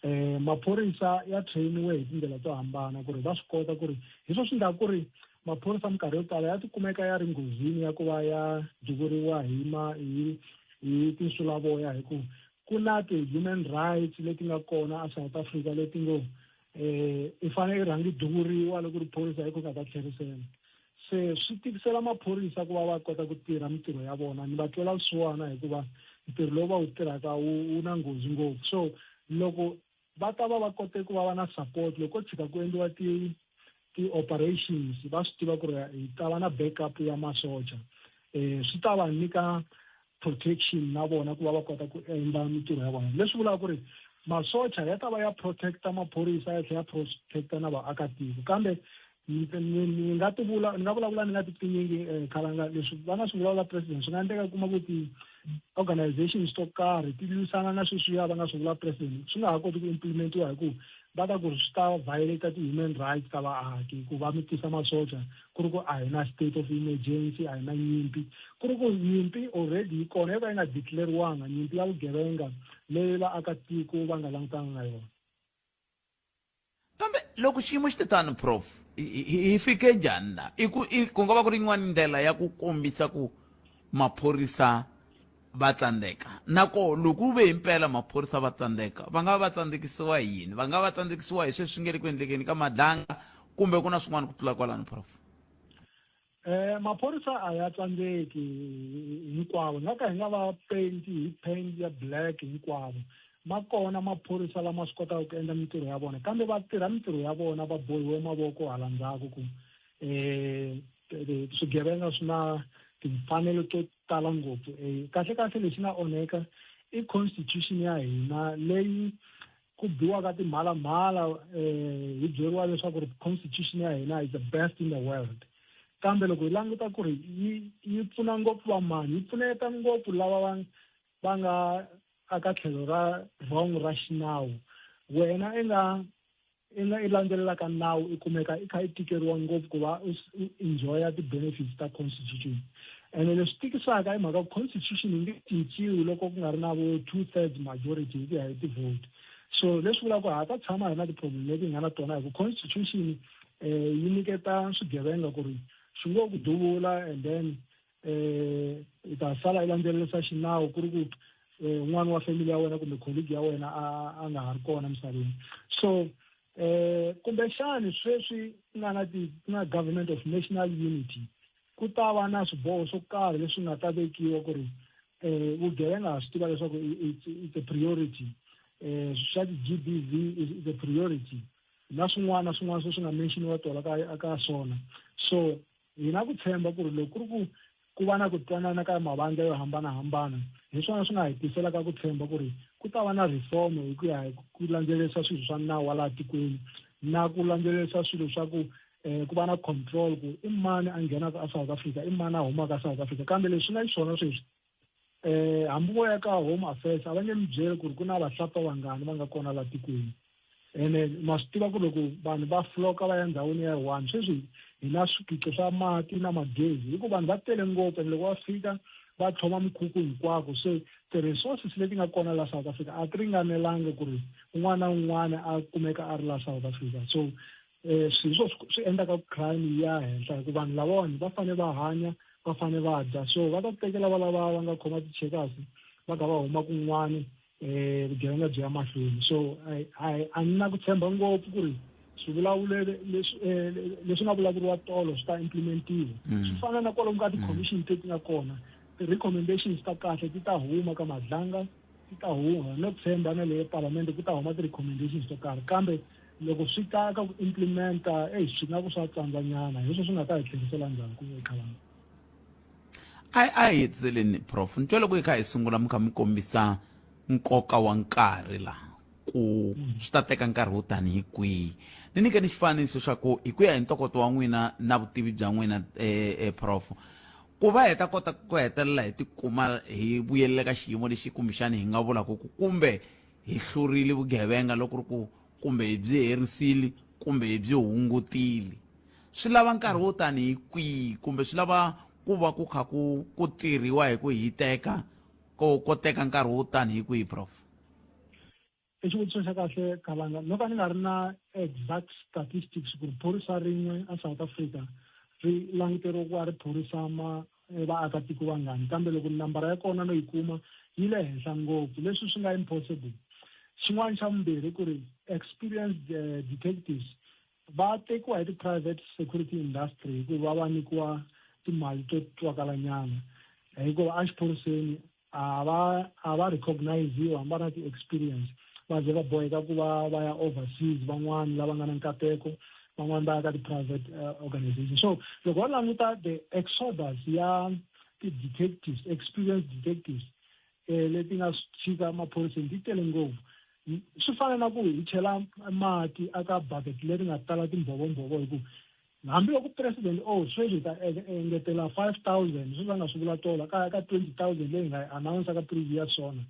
Um maphorisa ya train-iwe hi tindlela to hambana ku ri va swi kota ku ri hi swo swi endlaka ku ri maphorisa minkarhi yo tala ya tikumeka ya ri nghozini ya ku va ya duvuriwa hi ma hi hi tinsulavoya hi ku ku na ti-human rights leti nga kona a South Africa leti ngo um i fanele i rhanga i duvuriwa loko ri phorisa hi ku nga ta tlherisela. Se swi tikisela maphorisa ku va va kota ku tirha mintirho ya vona ni va twela vusiwana hikuva ntirho lowu va wu tirhaka wu wu na nghozi ngopfu so loko va ta va va kote ku va va na support loko ko tshika ku endliwa ti ti-operations va swi tiva ku ri hi ta va na backup ya masocha um swi ta va nyika protection na vona ku va va kota ku endla mintirho ya vona leswi vulaka ku ri masocha ya ta va ya protecta maphorisa ya tlhela ya protecta na vaakatiko kambe ni nga ti vula ni nga vulavula ni nga ti pfinyingi eh, khalanga leswi va nga swi vulavula president swi nga endleka kuma ku ti-organizations to karhi ti lwisana na sweswiya va nga swi vula president swi nga ha koti ku implementiwa hi ku va ta ku ri swi ta violate ti-human rights ta vaaki ku va mi tisa masocha ku ri ku a hi na state of emergency a hi na nyimpi ku ri ku nyimpi already yi kona yo ka yi nga declariwanga nyimpi ya vugevenga leyi vaakatiko va nga langutana na yona kambe loko xiyimo xi te tano prof hi fike njhani la i ku i ku nga va ku ri yin'wana ndlela ya ku kombisa ku maphorisa va tsandzeka na koho loko ku ve himpela maphorisa va tsandzeka va nga va tsandzekisiwa hi yini va nga va tsandzekisiwa hi sweswi nge le ku endlekeni ka madlanga kumbe ku na swin'wana ku tlula kwalano prof Eh maphorisa a ya tsandzeki hinkwavo hi nga ka hi nga va paint hi paint ya black hinkwavo ma kona maphorisa lama swi kotaka ku endla mintirho ya vona kambe va tirha mintirho ya vona va bohiwe mavoko hala ndzhaku ku eh swigevenga swi na timfanelo to tala ngopfu eh kahle kahle lexi nga onheka i constitution ya hina leyi ku biwaka timhalamhala eh hi byeriwa leswaku ri constitution ya hina is the best in the world kambe loko hi languta ku ri yi yi pfuna ngopfu vamani yi pfuneta ngopfu lava va va nga aka tlhelo ra wrong ra xinawu wena i nga i nga i landzelelaka nawu i kumeka i kha i tikeriwa ngopfu ku va u enjoya ti-benefits ta constitution. Ene leswi tikisaka i mhaka ku constitution yi nge cinciwi loko ku nga ri na vo 2/3 majority hi ku ya hi ti-vote. So leswi vulaka ku ha ta tshama hi na ti-problem leti hi nga na tona hi ku constitution yi nyiketa swigevenga ku ri swi ngo ku duvula and then i ta sala i landzelerisa xinawu ku ri ku un'wana wa family ya wena kumbe colleague ya wena a nga ha ri kona emisaveni. So kumbexani sweswi ku nga na ti ku nga government of national unity, ku ta va na swiboho swo karhi leswi nga ta vekiwa ku ri vugevenga ha swi tiva leswaku it's a priority, swa ti-G_B_V is a priority na swin'wana na swin'wana sweswi nga mention-iwa tolo ka swona. So hi na ku tshemba ku ri loko ku ri ku ku va na ku twanana ka mavandla yo hambanahambana, hi swona swi nga hi tiselaka ku tshemba ku ri ku ta va na reform hi ku ya hi ku landzelerisa swilo swa nawu wa laha tikweni na ku landzelerisa swilo swa ku ku va na control ku i mani a nghenaka a South Africa, i mani a humaka a South Africa. Kambe leswi nga xiswona sweswi, hambi vo ya ka Home Affairs a va nge mi byeli ku ri ku na vahlapfa vangani va nga kona laha tikweni. Ene ma swi tiva ku loko vanhu va floka va ya ndhawini ya one, sweswi hi na swiphiqo swa mati na magezi hi ku vanhu va tele ngopfu, ene loko va fika va tlhoma mikhukhu hinkwako. Se ti-resources leti nga kona la South Africa a ti ringanelanga ku ri un'wana na un'wana a kumeka a ri la South Africa. So swilo swo swi endlaka crime yi ya henhla hi ku vanhu lavawani va fanele va hanya, va fanele va dya, so va ta tekela va lava va nga khoma tichekasi va kha va huma kun'wani, vugevenga byi ya mahlweni. So a ni na ku tshemba ngopfu ku ri swivulavulelo leswi leswi nga vulavuriwa tolo swi ta implementiwa. Swi fana na kwalomu ka ti-commission leti nga kona, ti-recommendations ta kahle ti ta huma ka Madlanga, ti ta huma no tshemba na le palamende ku ta huma ti-recommendations to karhi, kambe loko swi ta ka ku implementa, eyi, swi nga ku swa tsandzanyana. Hi swona swi nga ta hi tlherisela ndzhaku eKhalanga. A hi hetiseleni, prof. Ni twa loko hi kha hi sungula mi kha mi kombisa nkoka wa nkarhi laha ku swi ta teka nkarhi wo tanihi kwihi. Ni nyike ni xifaniso xa ku hi ku ya hi ntokoto wa n'wina na vutivi bya n'wina, prof, ku va hi ta kota ku hetelela hi tikuma hi vuyelela ka xiyimo lexi kumbexani hi nga vulaka ku kumbe hi hlurile vugevenga loko ri ku kumbe hi byi herisile kumbe hi byi hungutile, swi lava nkarhi wo tanihi kwihi kumbe swi lava ku va ku kha ku ku tirhiwa hi ku hiteka ko ko teka nkarhi wo tanihi kwihi, prof? I xivutiso xa kahle, Khalanga. No ka ni nga ri na exact statistics ku ri phorisa rin'we a South Africa ri languteriwe ku va ri phorisa ma vaakatiko vangani, kambe loko nambara ya kona no yi kuma yi le henhla ngopfu, leswi swi nga impossible. Xin'wana xa vumbirhi ku ri experienced detectives va tekiwa hi ti-private security industry hikuva va nyikiwa timali to twakalanyana, hikuva exiphoriseni a va a va recogniziwa hambi va na ti-experience, va ze va boheka ku va va ya overseas, van'wani lava nga na nkateko, van'wani va ya ka ti-private organization. So loko va languta the exodus ya ti-detectives, experienced detectives leti nga tshika maphoriseni ti tele ngopfu. Swi fana na ku hi chela mati aka bucket leri nga tala timbhovombhovo, hi ku hambiloko president o sweswi hi ta engetela 5000, sweswi va nga swi vula tolo ka 20 000 leyi nga yi announce ka previous swona,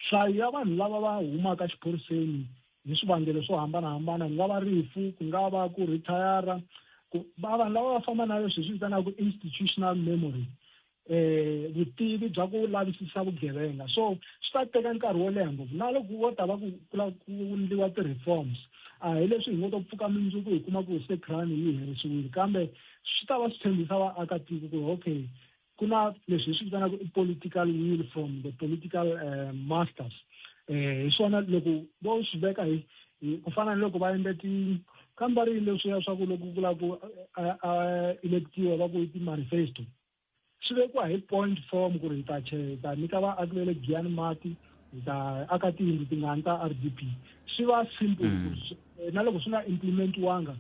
nhlayo ya vanhu lava va humaka xiphoriseni hi swivangelo swo hambanahambana, ku nga va rifu, ku nga va ku retire, ku va vanhu lava va famba na leswi hi swi vitanaka institutional memory, vutivi bya ku lavisisa vugevenga. So swi ta teka nkarhi wo leha ngopfu na loko vo ta va ku ku endliwa ti-reforms, a hi leswi hi ngo to pfuka mundzuku hi kuma ku se crime yi herisiwile, kambe swi ta va swi tshembisa vaakatiko ku okay, ku na leswi hi swi vitanaka i political will from the political masters. Hi swona loko vo swi veka hi ku fana ni loko va endla ti kambe va ri leswiya swa ku loko ku lava ku electiwa va ku ti-manifesto swi vekiwa hi point form ku ri hi ta hi ta nyika vaaki va le Giyani mati, hi ta aka tiyindlu tingani ta R_D_P. Swi va simple na loko swi nga implementiwanga,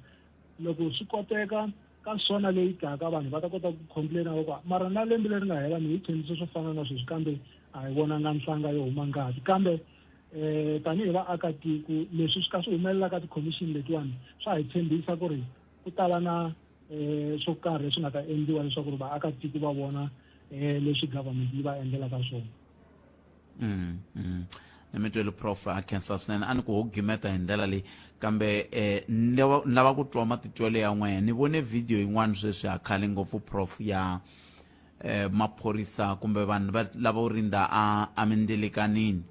loko swi koteka ka swona leyi taka vanhu va ta kota ku complain-a va ku mara na lembe leri nga hela mi hi tshembise swo fana na sweswi, kambe a hi vonanga nhlanga yo huma ngati. Kambe tanihi vaakatiko leswi swi ka swi humelela ka ti-commission letiwani swa hi tshembisa ku ri ku ta va na swo karhi leswi nga ta endliwa leswaku ri vaakatiko va vona leswi government yi va endlelaka swona. Mm, mm. Ni mi twele prof a khensa swinene a ni ku ho gimeta hi ndlela leyi kambe eh ni lava ku twa matitwelo ya n'wehe ni vone video yin'wana sweswi a khale ngopfu prof ya eh maphorisa kumbe vanhu va lava u rindza a a mindzilikanini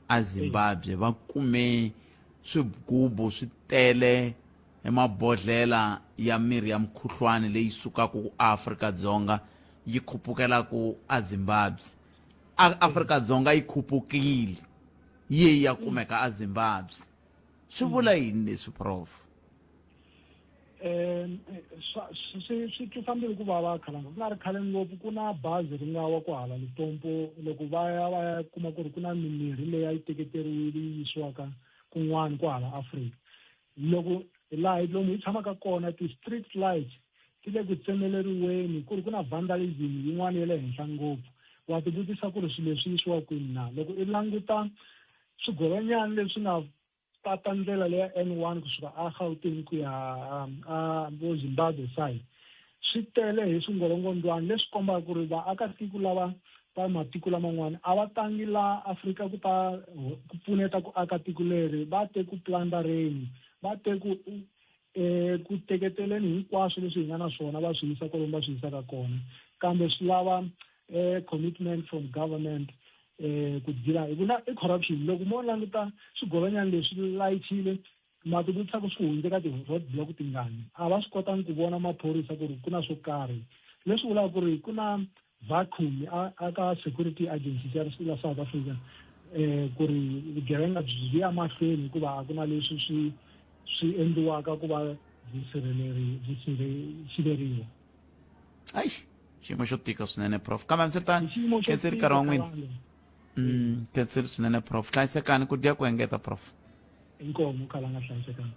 a Zimbabwe va kume swigubu swi tele hi mabodlhela ya mirhi ya mukhuhlwani leyi sukaka ku Afrika-Dzonga yi khupukelaku a Zimbabwe a Afrika-Dzonga yi khupukile yi ya kumeka a Zimbabwe swi vula yini leswi prof um swi swi twisa mbilu ku vava khalanga ku nga ri khale ngopfu ku na bazi ri nga wa ku hala Limpopo loko va ya va ya kuma ku ri ku na mimirhi leyi a yi teketeriwile yi yisiwaka kun'wana ku hala Afrika loko laha lomu hi tshamaka kona ti-street lights ti le ku tsemeleriweni ku ri ku na vandalism yin'wana ya le henhla ngopfu wa tivutisa ku ri swilo leswi yisiwa kwini na loko i languta swigolonyana leswi nga tata ndlela leya N1 kusuka a Gauteng ku ya um, a vo Zimbabwe side swi tele hi swingolongondwana leswi kombaka ku ri vaakatiko lava va matiko laman'wana a va tangi la Afrika ku ta ku pfuneta ku aka tiko leri va te ku plandareni va te ku eh ku teketeleni hinkwaswo leswi hi nga na swona va swi yisa kwalomu va swi yisaka kona kambe swi lava eh commitment from government eh ku deala hi ku na i corruption loko mo languta swigolonyana leswi layichile ma ti vutisa ku swi hundze ka ti-road block tingani a va swi kotangi ku vona maphorisa ku ri ku na swo karhi leswi vulaka ku ri ku na vacuum a ka security agencies ya la South Africa eh ku ri vugevenga byi ya mahlweni hikuva a ku na leswi swi swi endliwaka ku va byi sirheleri byi siveriwa ayi xiyimo xo tika swinene prof kambe hambiswiritano khenseli nkarhi wa n'wina mm khenseli swinene prof hlayisekani ku dya ku engeta prof inkomo khalanga hlayisekani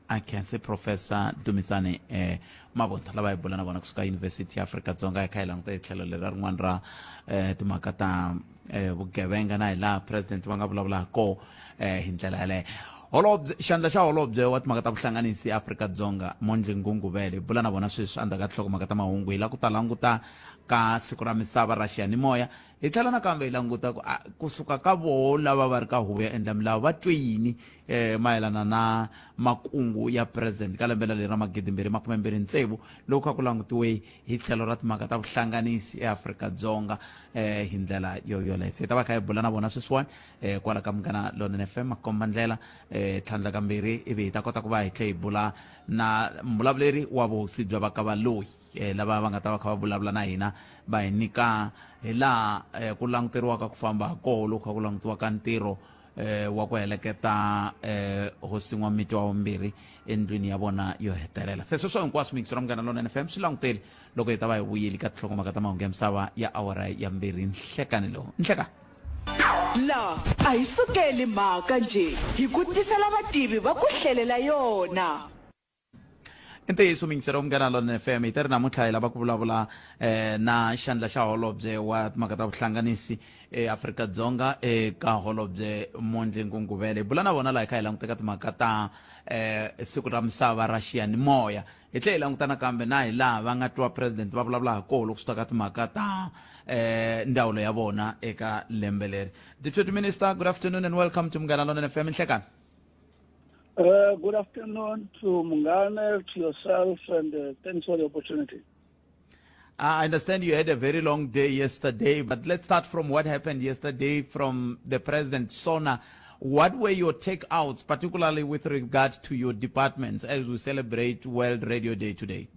a khense professor Dumisani eh, Mabunda lava hi bula na vona kusuka University ya Afrika Dzonga hi kha hi languta hi tlhelo lera rin'wana ra eh, timhaka ta eh, vugevenga na hi laha president va nga vulavula ha koho eh, hi ndlela yaleyo holobye xandla xa holobye wa timhaka ta vuhlanganisi eAfrika-Dzonga Mondli Gungubele hi bula na vona sweswi endzhaku ka tinhlokomhaka ta mahungu hi lava ku ta languta ka siku ra misava ra xiyanimoya hi tlhela nakambe hi languta ku kusuka ka voho lava va ri ka huvo ya endla milawu va twe yini eh, mayelana na makungu ya president ka lembe leri ra magidimbirhi makumembirhi tsevu loko kha ku langutiwe hi tlhelo ra timhaka ta vuhlanganisi eAfrika-Dzonga eh, hi ndlela yo yoleyo se hi ta va kha hi bula na vona sweswiwani eh, kwala ka Munghana Lonene FM makomba ndlela eh, tlhandla kambirhi ivi hi ta kota ku va hi tlhe hi bula na mbulavuleri wa vuhosi bya va ka Valoyi eh, lava va nga ta va kha va vulavula na hina va hi nyika hi laha eh, ku languteriwaka ku famba ha koho loko kha ku langutiwaka ntirho eh, wa ku heleketa eh, hosi N'wamitwa wa vumbirhi endlwini ya vona yo hetelela se sweswo hinkwaswo mixo ra Munghana Lonene FM swi languteli loko hi ta va hi vuyeli ka tinhlokomhaka ta mahungu ya misava ya awara ya mbirhi nhlekani lowu nhlekani La a hi sukeli mhaka njhe, hi ku tisela vativi va ku hlelela yona. I ntiyiso miyingiseri wa Munghana Lonene FM hi ta ri namuntlha hi lava ku vulavula eh, na xandla xa holobye wa timhaka ta vuhlanganisi eAfrika-Dzonga eka holobye Mondli Gungubele hi bula na vona laha hi kha hi languteka timhaka ta eh, siku ra misava ra xiyanimoya hi tlhela hi languta nakambe na hi laha va nga twa president va vulavula ha koho loko swi ta ka timhaka ta eh, ndzawulo ya vona eka lembe leri deputy minister good afternoon and welcome to Munghana Lonene FM nhlekani Good afternoon to Mungane, to yourself, and thanks for the opportunity. I understand you had a very long day yesterday, but let's start from what happened yesterday from the President Sona. What were your takeouts, particularly with regard to your departments as we celebrate World Radio Day today?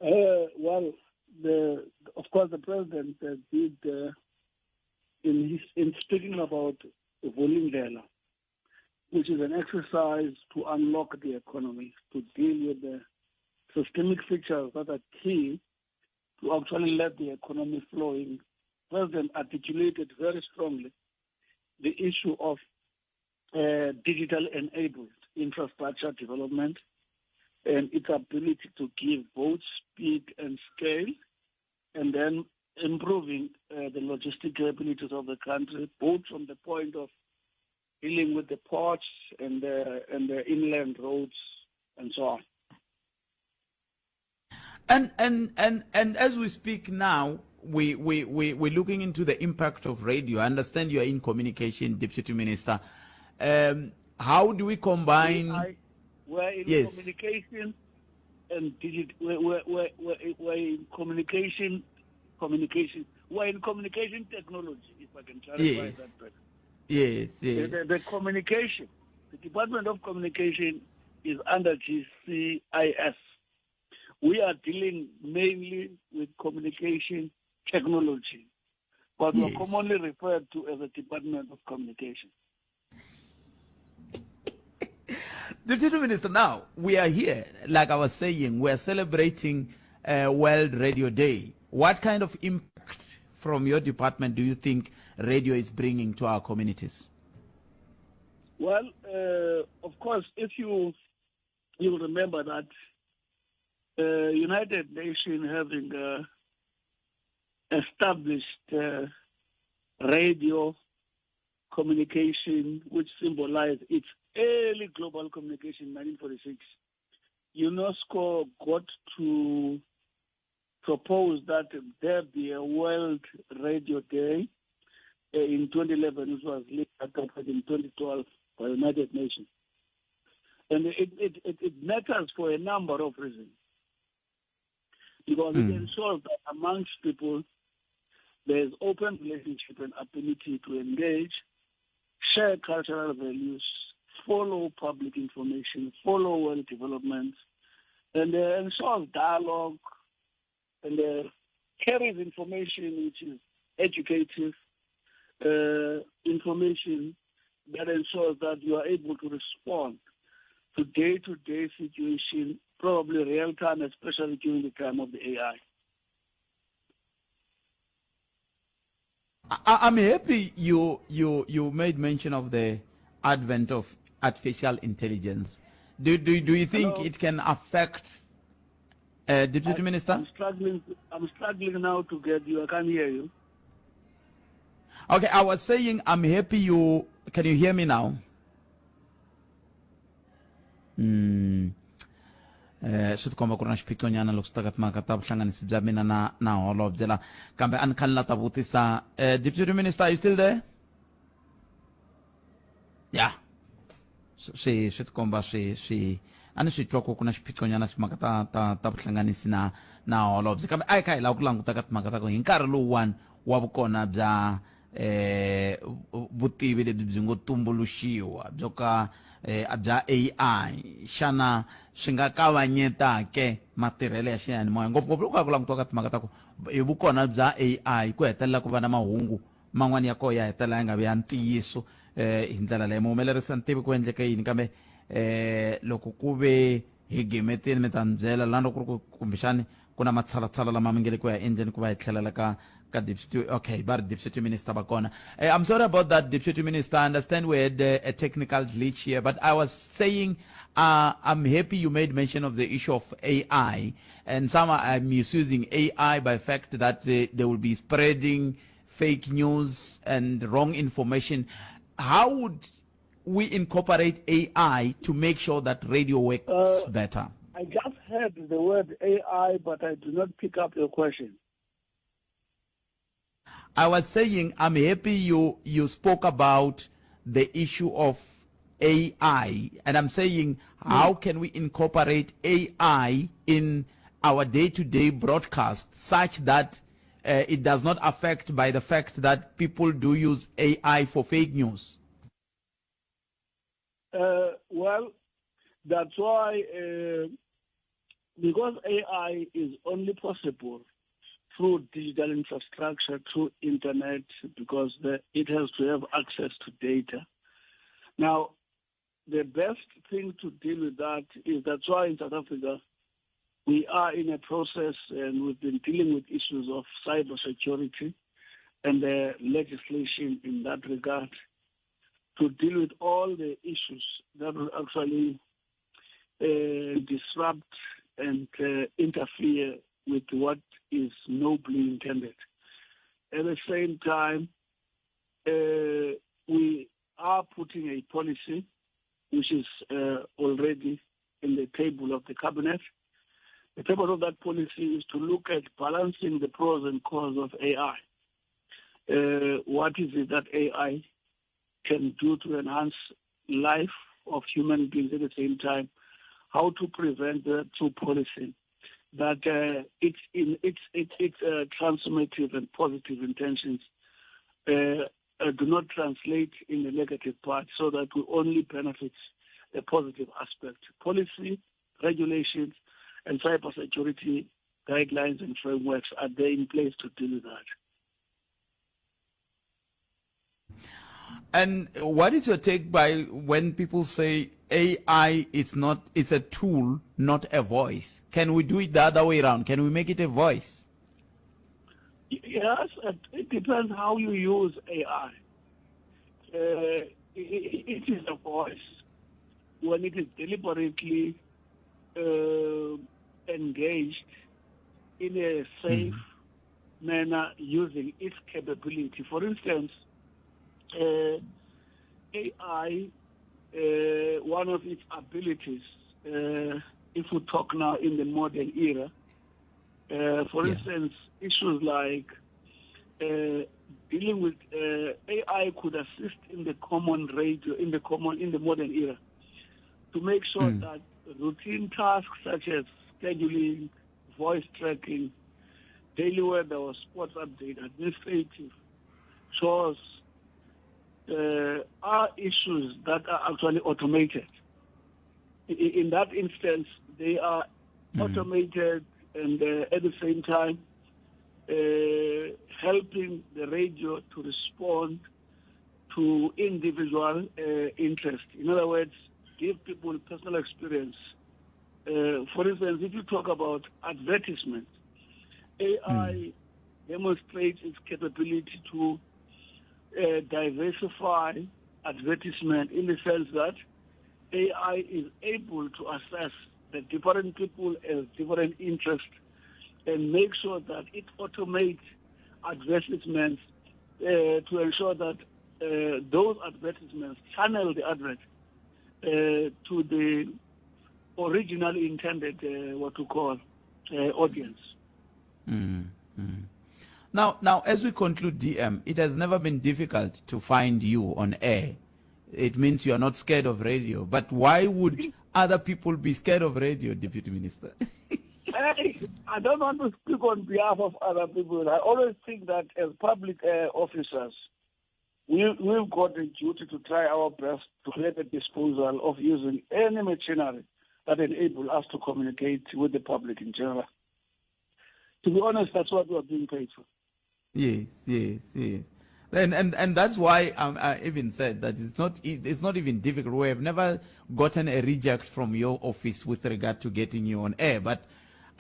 Well, the, of course, the President did, in, his, in speaking about Vulindlela, which is an exercise to unlock the economy, to deal with the systemic features that are key to actually let the economy flowing. President articulated very strongly the issue of digital enabled infrastructure development and its ability to give both speed and scale, and then improving the logistic capabilities of the country, both from the point of dealing with the ports and the, and the inland roads and so on. And, and, and, and as we speak now, we, we, we, we're looking into the impact of radio. I understand you are in communication, Deputy Minister. Um, how do we combine? We we're in yes. communication and digital. We're, we're, we're, we're in communication, communication. We're in communication technology, if I can clarify yes. that better. Yes, yes. The, the, the communication, the Department of Communication is under GCIS. We are dealing mainly with communication technology, but yes. we're commonly referred to as the Department of Communication. Deputy Minister, now we are here, like I was saying, we are celebrating uh, World Radio Day. What kind of impact from your department do you think radio is bringing to our communities? Well, uh, of course, if you you remember that uh, United Nations having uh, established uh, radio communication, which symbolized its early global communication in 1946, UNESCO got to propose that there be a World Radio Day uh, in 2011, which was later adopted in 2012 by the United Nations. And it, it, it, it matters for a number of reasons. Because mm. it ensures that amongst people, there is open relationship and ability to engage, share cultural values, follow public information, follow world developments, and uh, ensures dialogue and uh, carries information which is educative, uh, information that ensures that you are able to respond to day-to-day situation, probably real time, especially during the time of the AI. I, am happy you, you, you made mention of the advent of artificial intelligence. Do, do, do you think Hello? it can affect uh, Deputy I, Minister? I'm struggling. I'm struggling now to get you. I can't hear you. Okay, I was saying I'm happy you. Can you hear me now? Mm. Eh swi tikomba ku ri na xiphiqonyana loko swi ta ka timhaka ta vuhlanganisi bya mina na na holobye la kambe a ni kha ni la ta vutisa eh, deputy minister are you still there ya swi swi tikomba swi swi a ni swi twa ku ku na xiphiqonyana timhaka ta ta ta vuhlanganisi na na holobye kambe a hi kha hi lava ku languta ka timhaka ta ku hi nkarhi lowuwani wa vukona bya eh vutivi lebyi byi ngo tumbuluxiwa byo ka eh, bya AI xana swi nga kavanyeta ke matirhelo ya xiyanimoya ngopfungopfu loko ku langutiwa ka timhaka ta ku hi vukona bya AI ku hetelela ku va na mahungu man'wani ya kona ya hetelela ya nga vi ya ntiyiso eh hi ndlela leyi muhumelerisi a ni tivi ku endleke yini kambe eh loko ku ve hi gimetini mi ta ni byela lani loko ku ri ku kumbexani ku na matshalatshala lama mi nge le ku ya endleni ku va hi tlhelela ka ka deputy okay va ri deputy minister va kona eh, i'm sorry about that deputy minister i understand we had a, a technical glitch here but i was saying uh, i'm happy you made mention of the issue of ai and some are misusing ai by fact that they, they will be spreading fake news and wrong information how would we incorporate ai to make sure that radio works uh, better I just heard the word AI, but I do not pick up your question. I was saying I'm happy you you spoke about the issue of AI and I'm saying how can we incorporate AI in our day-to-day broadcast such that uh, it does not affect by the fact that people do use AI for fake news? Uh, well, that's why, uh, because AI is only possible through digital infrastructure, through internet, because the, it has to have access to data. Now, the best thing to deal with that is that's why in South Africa we are in a process and we've been dealing with issues of cybersecurity and the legislation in that regard to deal with all the issues that will actually uh, disrupt and uh, interfere with what is nobly intended. At the same time, uh, we are putting a policy which is uh, already in the table of the cabinet The purpose of that policy is to look at balancing the pros and cons of AI. Uh, what is it that AI can do to enhance life of human beings at the same time? How to prevent the through policing that uh, it's in its its its uh, transformative and positive intentions uh, uh, do not translate in the negative part, so that we only benefit the positive aspect. Policy, regulations, and cybersecurity guidelines and frameworks are there in place to deal with that. And what is your take by when people say AI it's not it's a tool, not a voice? Can we do it the other way around? Can we make it a voice? Yes, it depends how you use AI. Uh, it, it is a voice when it is deliberately uh, engaged in a safe mm. manner using its capability. For instance, uh, AI, uh, one of its abilities, uh, if we talk now in the modern era, uh, for yeah. instance, issues like uh, dealing with uh, AI could assist in the common radio, in the common, in the modern era, to make sure mm. that routine tasks such as scheduling, voice tracking, daily weather or sports update, administrative chores, uh, are issues that are actually automated. In that instance, they are mm. automated and uh, at the same time uh, helping the radio to respond to individual uh, interest. In other words, give people personal experience. Uh, for instance, if you talk about advertisement, AI mm. demonstrates its capability to uh, diversify advertisement in the sense that AI is able to assess the different people as different interests and make sure that it automates advertisements uh, to ensure that uh, those advertisements channel the advert uh, to the originally intended, uh, what to call, uh, audience. Mm -hmm. Now, now, as we conclude, DM, it has never been difficult to find you on air. It means you are not scared of radio. But why would other people be scared of radio, Deputy Minister? hey, I don't want to speak on behalf of other people. I always think that as public uh, officers, we, we've got a duty to try our best to create a disposal of using any machinery that enable us to communicate with the public in general. To be honest, that's what we are being paid for. Yes, yes, yes. And, and, and that's why I even said that it's not, it's not even difficult. We have never gotten a reject from your office with regard to getting you on air. But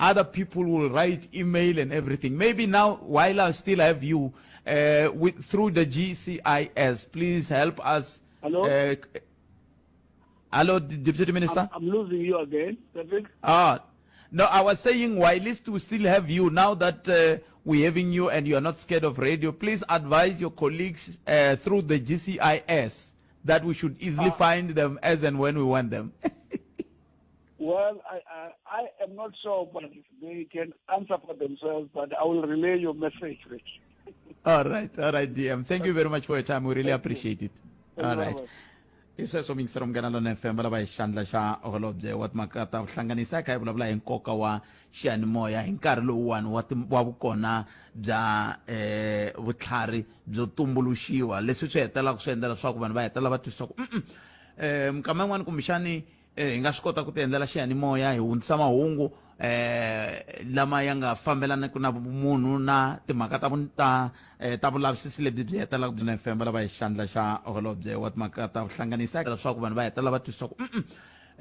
other people will write email and everything. Maybe now, while I still have you, uh, with, through the GCIS, please help us. Hello? Uh, hello, Deputy Minister? I'm, I'm losing you again, Patrick. Ah, no, I was saying, while we still have you, now that uh, we're having you and you are not scared of radio, please advise your colleagues uh, through the GCIS that we should easily uh, find them as and when we want them. well, I, I, I am not sure, but they can answer for themselves, but I will relay your message, Rich. all right, all right, DM. Thank you very much for your time. We really Thank appreciate you. it. Thank all right. I sweswo muyingiseri munghana lona fm va lava hi xandla xa holobye wa timhaka ta vuhlanganisi a kha hi vulavula hi nkoka wa xiyanimoya hi nkarhi lowuwani wa, wa vukona bya eh, vutlhari byo tumbuluxiwa leswi swi hetelelaka swi endla leswaku vanhu va hetelela va twisisa ku mm eh, minkama yin'wani kumbexani eh, hi nga swi kota ku ti endlela xiyanimoya hi hundzisa mahungu eh lama ya nga fambelaniki na munhu na timhaka ta ta eh, ta vulavisisi lebyi byi hetelelaka byi na FM va lava hi xandla xa holobye wa timhaka ta vuhlanganisi leswaku vanhu va hetelela va twisisa ku mm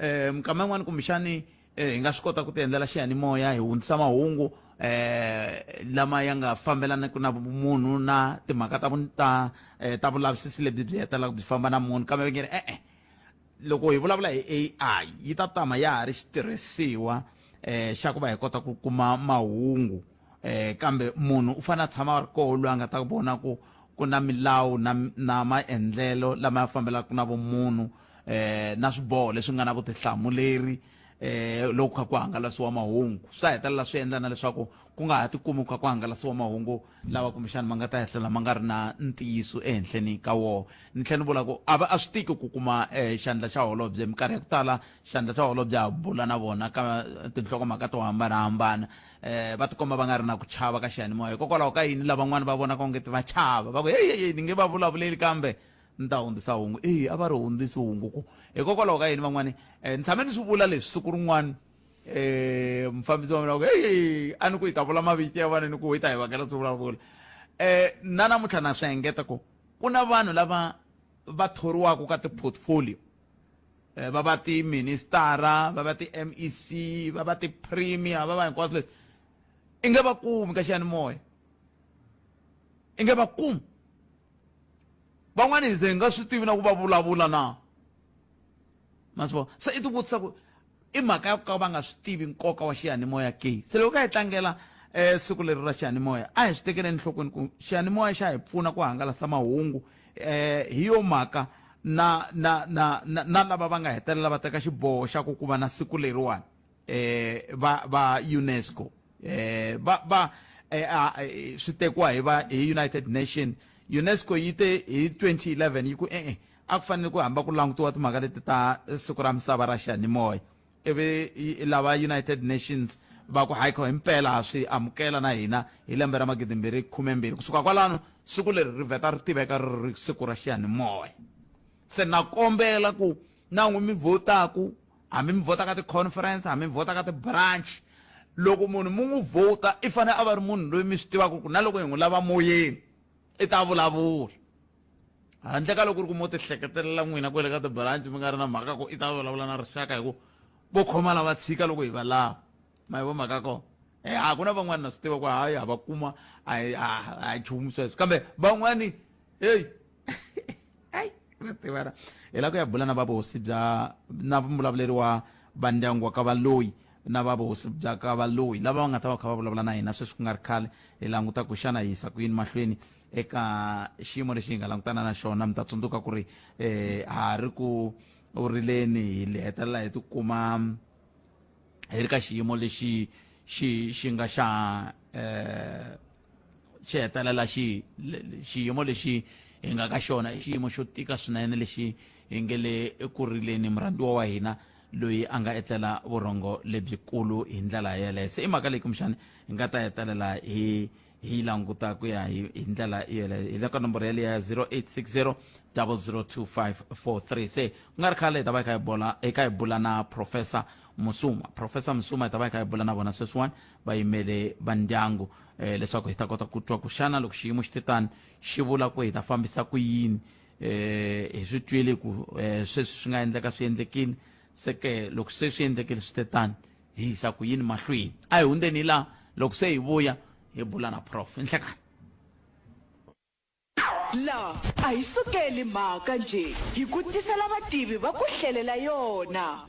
eh minkama yin'wani kumbexani eh, hi nga swi kota ku ti endlela xiyanimoya hi hundzisa mahungu eh lama ya nga fambelaniki na munhu na timhaka ta ta eh, ta vulavisisi lebyi byi hetelelaka byi famba na munhu kambe va nge e-e loko hi vulavula hi AI yi ta tama ya ha ri xitirhisiwa eh xa ku va hi kota ku kuma mahungu eh kambe munhu u fanele a tshama a ri koho loyi a nga ta vona ku ku na milawu na na maendlelo lama ya fambelaka na vumunhu eh na swiboho leswi nga na vutihlamuleri eh loko kha ku hangalasiwa mahungu swi ta hetelela swi endla na leswaku ku nga ha tikumi ku kha ku hangalasiwa mahungu lawa kumbexana ma nga ta hetelela ma nga ri na ntiyiso ehenhleni ka wona ni tlhela ni vula ku a va a swi tiki ku kuma eh, xandla xa holobye minkarhi ya ku tala xandla xa holobye a bula na vona ka tinhlokomhaka to hambanahambana eh va tikomba va nga ri na ku chava ka xiyanimoya hikokwalaho ka yini lavan'wana va vonaka onge va chava va ku heyi heyi ni nge va vulavuleli kambe ni ta hundzisa hungu eyi a va ri hundzisi hungu ku hikokwalaho ka yini van'wani um ni tshame ni swi vula leswi siku rin'wana um mufambisi wa mina ku heyi a ni ku hi ta vula mavito ya vana ni ku hi ta hi vangela swi vulavula um na namuntlha na swi engeta ku ku na vanhu lava va thoriwaka ka ti-portfolio eh, va va ti-ministara va va ti-mec va va ti-premier va va hinkwaswo leswi i nge va kumi ka xiyanimoya i nge va kumi van'wana hi ze hi nga swi tivi na ku va vulavula na ma swi vona se i ti vutisa ku i mhaka ya ku ka va nga swi tivi nkoka wa xiyanimoya ke se loko ka hi tlangela um siku leri ra xiyanimoya a hi swi tekeleni enhlokweni ku xiyanimoya xa hi pfuna ku hangalasa mahungu um hi yo mhaka na na na na, na lava va nga hetelela va teka xiboho xa ku ku va na siku leriwani eh va va UNESCO eh va va eh, eh, swi tekiwa hi va hi United Nation UNESCO yi te hi 2011 yi ku eh eh a ku fanele ku hamba ku langutiwa timhaka leti ta siku ra misava ra xiyanimoya ivi lava United Nations va ku hayi himpela ha swi amukela na hina hi lembe ra magidimbirhi khumembirhi kusuka kwalano siku leri ri vheta ri tiveka ri ri siku ra xiyanimoya se na kombela ku na n'wi mi vhotaku hambi mi vhota ka ti-conference hambi mi vhota ka ti-branch loko munhu mi n'wi vhota i fanele a va ri munhu loyi mi swi tivaka ku na loko hi n'wi lava moyeni i ta vulavula handle ka loko ri ku mo tihleketelela n'wina kwele ka ti-branch mi nga ri na mhaka ku i ta vulavula na rixaka hi ku vo khoma lava tshika loko hi va lava ma yi vo mhaka kona e a ku na van'wana na swi tiva ku hayi ha va kuma a hi a hi nchumu sweswo kambe van'wani heyi ai va tivana hi lava ku ya bula na va vuhosi bya na muvulavuleri wa va ndyangu wa ka valoyi na va vuhosi bya ka valoyi lava va nga ta va kha va vulavula na hina sweswi ku nga ri khale hi languta ku xana hi yisa ku yini mahlweni eka xiyimo lexi hi nga langutana na xona mi ta tsundzuka ku ri um ha ri ku rileni hi hetelela hi tikuma hi ri ka xiyimo lexi xi xi nga xa um xi hetelela xi xiyimo lexi hi nga ka xona i xiyimo xo tika swinene lexi hi nge le eku rileni murhandziwa wa hina loyi a nga etlela vurhongo lebyikulu hi ndlela yeleyo se i mhaka leyi kumbexani hi nga ta hetelela hi hi languta ku ya hi hi ndlela yeleyo hi le ka nomboro yaleyo ya 0860 002543 se ku nga ri khale hi ta va hi kha hi bola hi kha hi bula na professor musuma professor musuma hi ta va hi kha hi bula na vona sweswiwani va yimele va ndyangu eh, leswaku hi ta kota ku twa ku xana loko xiyimo xi te tani xi vula ku hi ta fambisa ku yini eh, hi swi twile ku eh, sweswi swi nga endleka swi endlekile se ke loko se swi endlekile swi te tani hi yisa ku yini mahlweni a hi hundzeni laha loko se hi vuya hi bula na prof nhlekani La a hi sukeli mhaka njhe, hi ku tisela vativi va ku hlelela yona.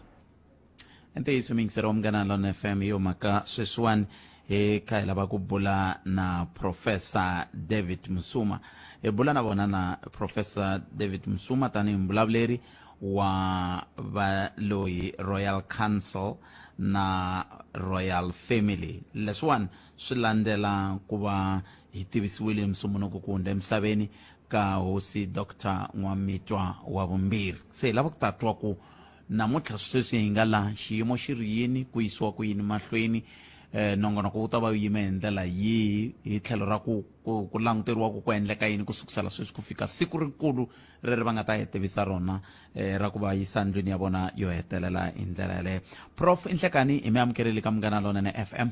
Ntiyiso miyingiseri wa Munghana Lonene FM hi yo mhaka sweswiwani hi kha hi lava ku bula na Professor David Musuma. Hi bula na vona na Professor David Musuma tanihi mbulavuleri wa Valoyi Royal Council na Royal Family. Leswiwani swi landzela ku va Hi tivisiwile hi Musumbhunuku ku hundza emisaveni ka Hosi Doctor N'wamitwa wa Vumbirhi. Se hi lava ku ta twa ku namuntlha sweswi hi nga la xiyimo xi ri yini, ku yisiwa ku yini mahlweni, eh, nongonoko wu ta va wu yime hi ndlela yihi hi tlhelo ra ku ku, ku languteriwa ku ku endleka yini ku sukusela sweswi ku fika siku rikulu reri va nga ta hi tivisa rona eh, ra ku va yisa ndlwini ya vona yo hetelela hi ndlela yaleyo. Prof Inhlekani hi mi amukerile ka Munghana Lonene FM.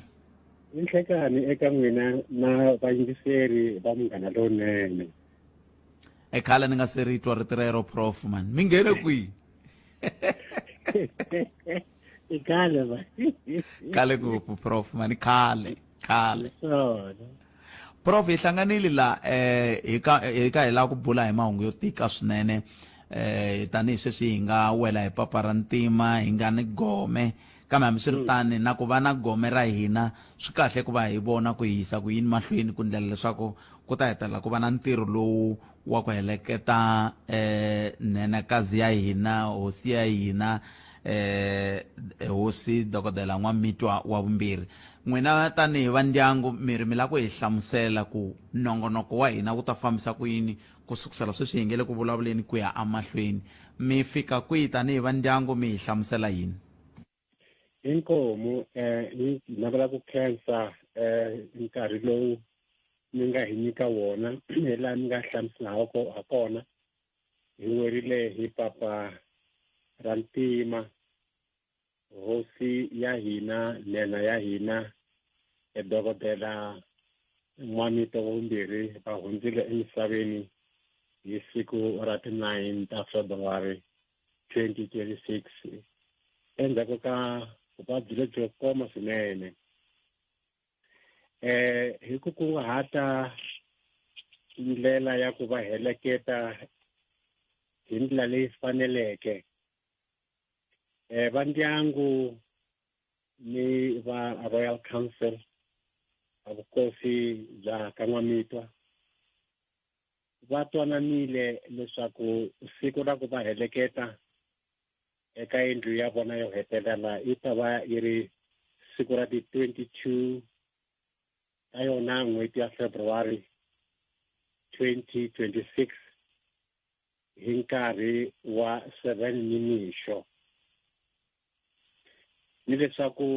Ni nhlekani eka n'wina na vayingiseri va Munghana Lonene. E khale ni nga se ri twa rito rero prof man. Mi nghene kwihi? I khale va. Khale ngopfu prof man, khale, khale. Swona. Prof hi hlanganile la eh hi ka hi ka hi lava ku bula hi mahungu yo tika swinene eh tanihi sweswi hi nga wela hi papa ra ntima hi nga ni gome Kambe hambiswiritano, na ku va na gome ra hina, swi kahle ku va hi vona ku hi yisa ku yini mahlweni ku ndlela leswaku ku ta hetelela ku va na ntirho lowu wa ku heleketa nhenhakazi ya hina, hosi ya hina, eh hosi dokodela N'wamitwa wa vumbirhi. N'wina tanihi va ndyangu mi ri mi lava ku hi hlamusela ku nongonoko wa hina wu ta fambisa ku yini ku sukusela sweswi hi nge le ku vulavuleni ku ya emahlweni. Mi fika kwihi tanihi va ndyangu mi hi hlamusela yini? Inkomu eh ni navela ku khensa eh nkarhi lowu mi nga hi nyika wona hi laha mi nga hlamusela ha kona hi werile hi papa ra ntima hosi ya hina nhenha ya hina dokodela N'wamito wa vumbirhi va hundzile emisaveni hi siku ra ti-9 ta February 2026 endzhaku ka vuvabyi lebyo koma swinene. Eh hi ku kunguhata ndlela ya ku va heleketa hi ndlela leyi faneleke eh va ndyangu ni va Royal Council va vukosi bya ka N'wamitwa va twananile leswaku siku ra ku va heleketa eka yindlu ya vona yo hetelela yi ta va yi ri siku ra ti-22 ka yona n'hweti ya February 2026 hi nkarhi wa 7 nimixo ni leswaku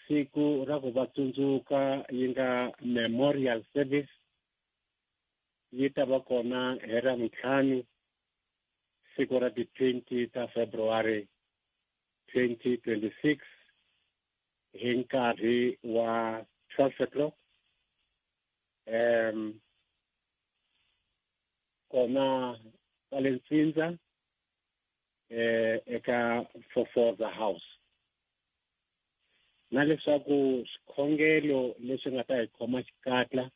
siku ra ku va tsundzuka yi nga memorial service yi ta va kona hi Ravuntlhanu siku ra ti-20 ta February 2026 hi nkarhi wa 12 o'clock um kona kwale Ntsindza eh eka Fofoza House na leswaku swikhongelo leswi nga ta hi khoma xikatla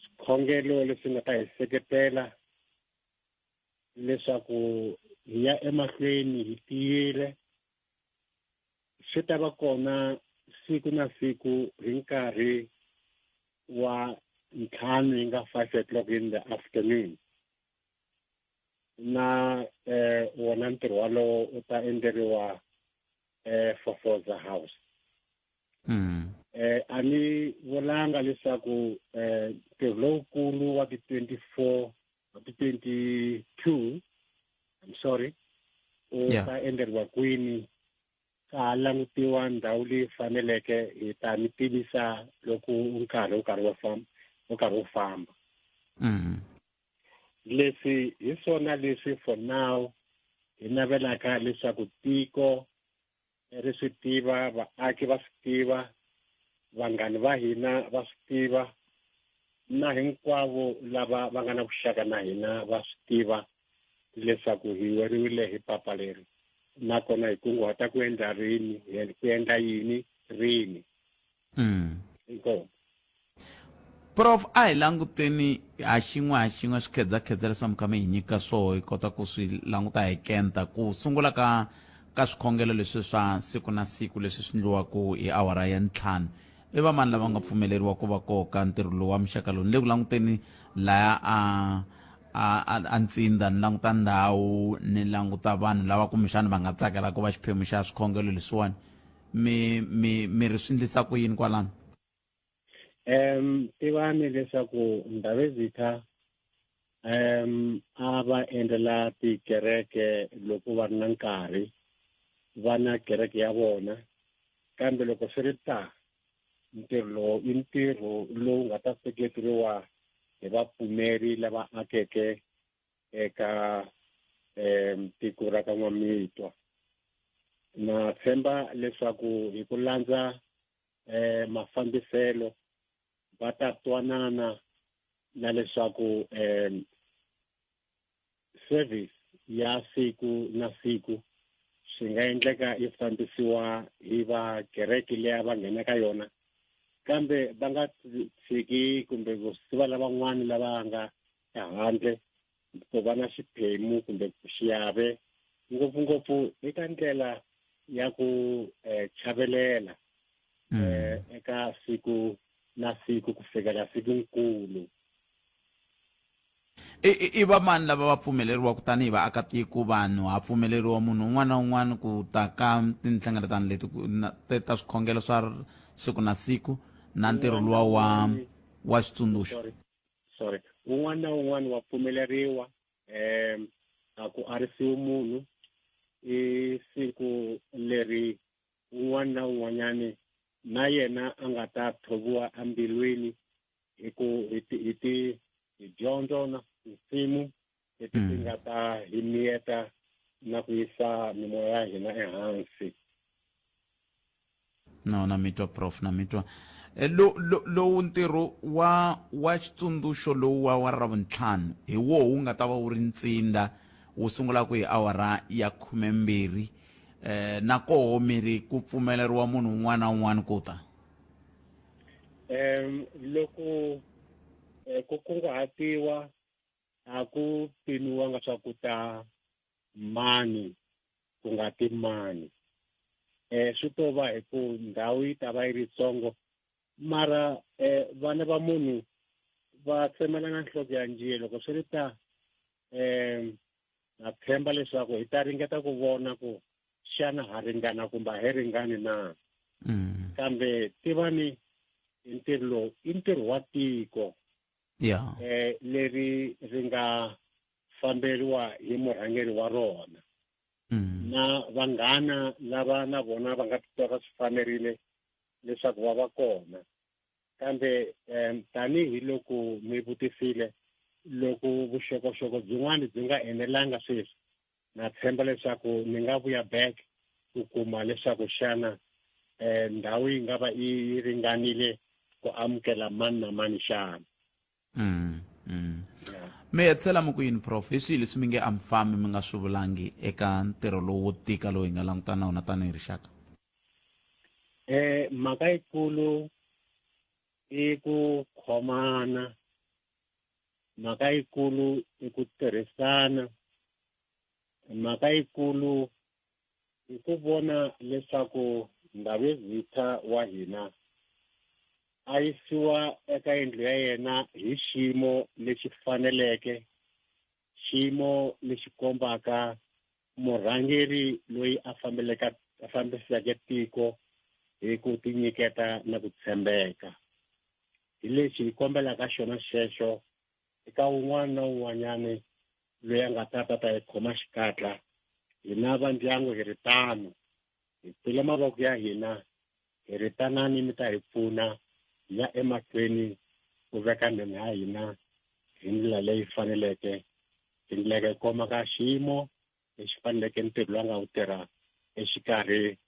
swikhongelo leswi nga ta hi seketela leswaku hi ya emahlweni hi tiyile swi ta va kona siku na siku hi nkarhi wa ntlhanu yi nga 5 o'clock in the afternoon na eh wona ntirho walowo u ta endleriwa eh Fofoza House eh a ni vulanga leswaku eh ntirho lowukulu wa ti 24 wa ti 22 I'm sorry u Yeah. ta endleriwa kwini ka ha langutiwa ndhawu leyi faneleke hi ta mi tivisa loko nkarhi wu karhi wa famba wu karhi wu famba Leswi hi swona leswi for now hi navelaka leswaku tiko ri swi tiva, vaaki va swi tiva, vanghani va hina va swi tiva na hinkwavo lava va nga na vuxaka na hina va swi tiva leswaku hi weriwile hi papa leri nakona hi kunguhata ku endla rini ku endla yini rini. Inkomu. Prof a hi languteni ha xin'we ha xin'we swikhedzakhedza leswi mi kha mi hi nyika swoho hi kota ku swi languta hi kenta ku sungula ka ka swikhongelo leswi swa siku na siku leswi swi ndliwaka hi awara ya ntlhanu i vamani lava nga pfumeleriwa ku va koho ka ntirho lowu wa muxaka lowu ni le ku languteni laya a a a a ntsinda ni languta ndhawu ni languta vanhu lava kumbexana va nga tsakela ku va xiphemu xa swikhongelo leswiwani mi mi mi ri swi ndlisa ku yini kwalano um tivani leswaku Ndhavezitha um a va endlela tikereke loko va ri na nkarhi va na kereke ya vona kambe loko swi ri ta ntirho lowu i ntirho lowu nga ta seketeriwa hi vapfumeri lava akeke eka um tiko ra ka N'wamitwa na tshemba leswaku hi ku landza eh mafambiselo va ta twanana na leswaku eh service ya siku na siku swi nga endleka yi fambisiwa hi va kereke leyi va nghena ka yona kambe va nga tshiki kumbe ku siva lavan'wana lava nga ehandle ku va na xiphemu kumbe xiave ngopfungopfu eka ndlela ya ku eh, chavelela eh, eka siku na siku ku fikela siku nkulu. I, i, i vamani lava va pfumeleriwaka tanihi vaakatiko vanhu ha pfumeleriwa munhu un'wana na un'wana ku ta ka tinhlengeletano leti ku- na- te- ta swikhongelo swa r- siku na siku na ntirho luwa wa wa xitsundzuxo Sorry. Sorry. Un'wana na un'wana wa pfumeleriwa um a ku arisiwi munhu i siku leri un'wana na un'wanyani na yena a nga ta thoviwa embilwini hi ku hi ti hi ti hi dyondzo na tinsimu leti ti nga ta hi miyeta na ku yisa mimoya ya hina ehansi no na mitwa prof na mitwa eh, lo lowu ntirho wa wa xitsundzuxo lowu wa wa ravuntlhanu hi woho wu nga ta va wu ri ntsinda wu sungulaka hi awara ya khumembirhi eh na koho mi ri ku pfumeleriwa munhu un'wana na un'wana ku ta um loko eh, ku kunguhatiwa a ku pimiwanga swa ku ta mani ku nga ti mani eh swi to va hi ku ndhawu yi ta va yi ri tsongo mara eh vana va munhu va tsemelana nhloko ya njiye loko swi ri ta eh na tshemba leswaku hi ta ringeta ku vona ku xana ha ringana kumbe a hi ringani na mm. kambe tivani ntirho lowu i ntirho wa tiko yeah. eh leri ri nga famberiwa hi murhangeri wa rona mm. na vanghana lava na vona va nga titwaka swi fanerile leswaku va va kona kambe um tanihi loko mi vutisile loko vuxokoxoko byin'wana byi nga enelanga sweswi na tshemba leswaku ni nga vuya back ku kuma leswaku xana um ndhawu yi nga va yi ringanile ku amukela mani na mani xana mm, mm. mi hetisela mi ku yini prof hi swihi leswi mi nge a mi fambi mi nga swi vulangi eka ntirho lowu wo tika lowu hi nga langutana na wona tanihi rixaka eh mhaka yikulu i ku khomana mhaka yikulu i ku tirhisana mhaka yikulu i ku vona leswaku Ndhavezitha wa hina a yisiwa eka yindlu ya yena hi xiyimo lexi faneleke xiyimo lexi kombaka murhangeri loyi a fambeleka a fambiseke tiko hi ku tinyiketa na ku tshembeka hi lexi hi kombelaka xona xexo eka un'wana na un'wanyani loyi a nga ta ta ta hi khoma xikatla hina va ndyangu hi ri tano hi pfule mavoko ya hina hi ri tanani mi ta hi pfuna hi ya emahlweni ku veka nhenha ya hina hi ndlela leyi faneleke hi ndlela yi komaka xiyimo lexi faneleke ntirho lowu a nga wu tirha exikarhi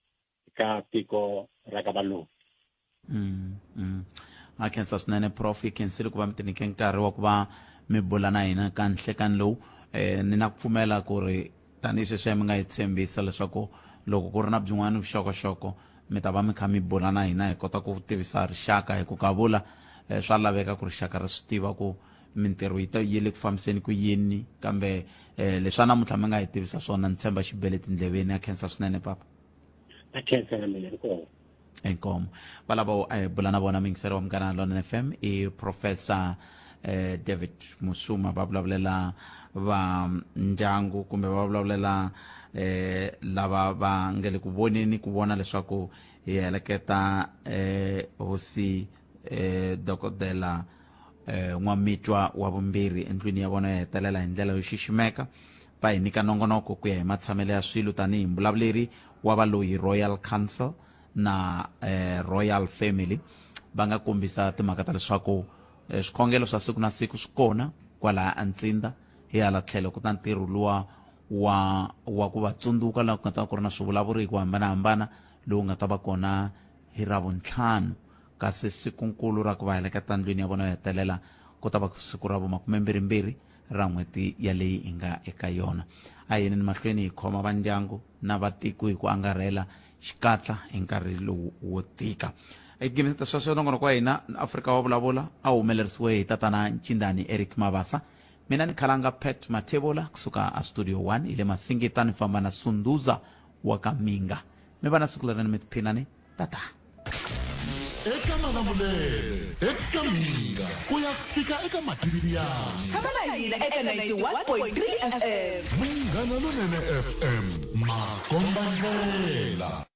ka tiko ra ka valungu mm, mm. a khensa swinene prof yi khensile ku va mi tinike nkarhi wa ku va mi bula na hina ka nhlekani lowu eh, ni na ku pfumela ku ri tanihi sweswiya mi nga hi tshembisa leswaku loko ku ri na byin'wana vuxokoxoko mi ta va mi kha mi bula na hina hi kota ku tivisa rixaka hi ku kavula eh, swa laveka ku rixaka ri swi tiva ku mintirho yi ta yi le ku fambiseni ku yini kambe eh, leswa namuntlha mi nga hi tivisa swona ni tshemba xi bele tindleveni a khensa swinene papa a khensa na mina inkomo inkomo valavo a hi bula na vona muyingiseri wa Munghana Lonene FM i professor eh, David Musuma va vulavulela va ndyangu kumbe va vulavulela eh, lava va nga le ku voneni ku vona leswaku hi heleketa eh, hosi eh, dokodela eh, n'wamitwa wa vumbirhi endlwini ya vona yo hetelela hi ndlela yo xiximeka va hi nyika nongonoko ku ya hi matshamelo ya swilo tanihi mbulavuleri wa valoyi royal council na eh, royal family va nga kombisa timhaka ta leswaku eh, swikhongelo swa siku na siku swi kona kwalaya antsinda hi hala tlhelo ku ta ntirho luwa wa wa ku va tsundzuka laha ku nga ta va ku ri na swivulavuri hi ku hambanahambana lowu nga ta va kona hi ravuntlhanu kasi sikunkulu ra ku va heleketa ndlwini ya vona yo hetelela ku ta va siku ra vumakumembirhimbirhi ra n'hweti yaleyi hi nga eka yona. A hi yeneni mahlweni hi khoma va ndyangu na va tiko hi ku angarhela xikatla hi nkarhi lowu wo tika. Eku sweswo nongonoko wa hina Afrika wa vulavula a wu humelerisiwe hi tatana Ncindani Eric Mabasa. Mina ni khalanga Pat Mathebula kusuka a Studio 1 hi le Masingita ni famba na Sunduza wa ka Minga. Mi va na siku lerinene mi tiphinani. Tata. Eka. Malamulele eka Mhinga ku ya fika eka Matiyani. Tshama na hina eka 91.3 FM. Munghana Lonene FM, makombandlela.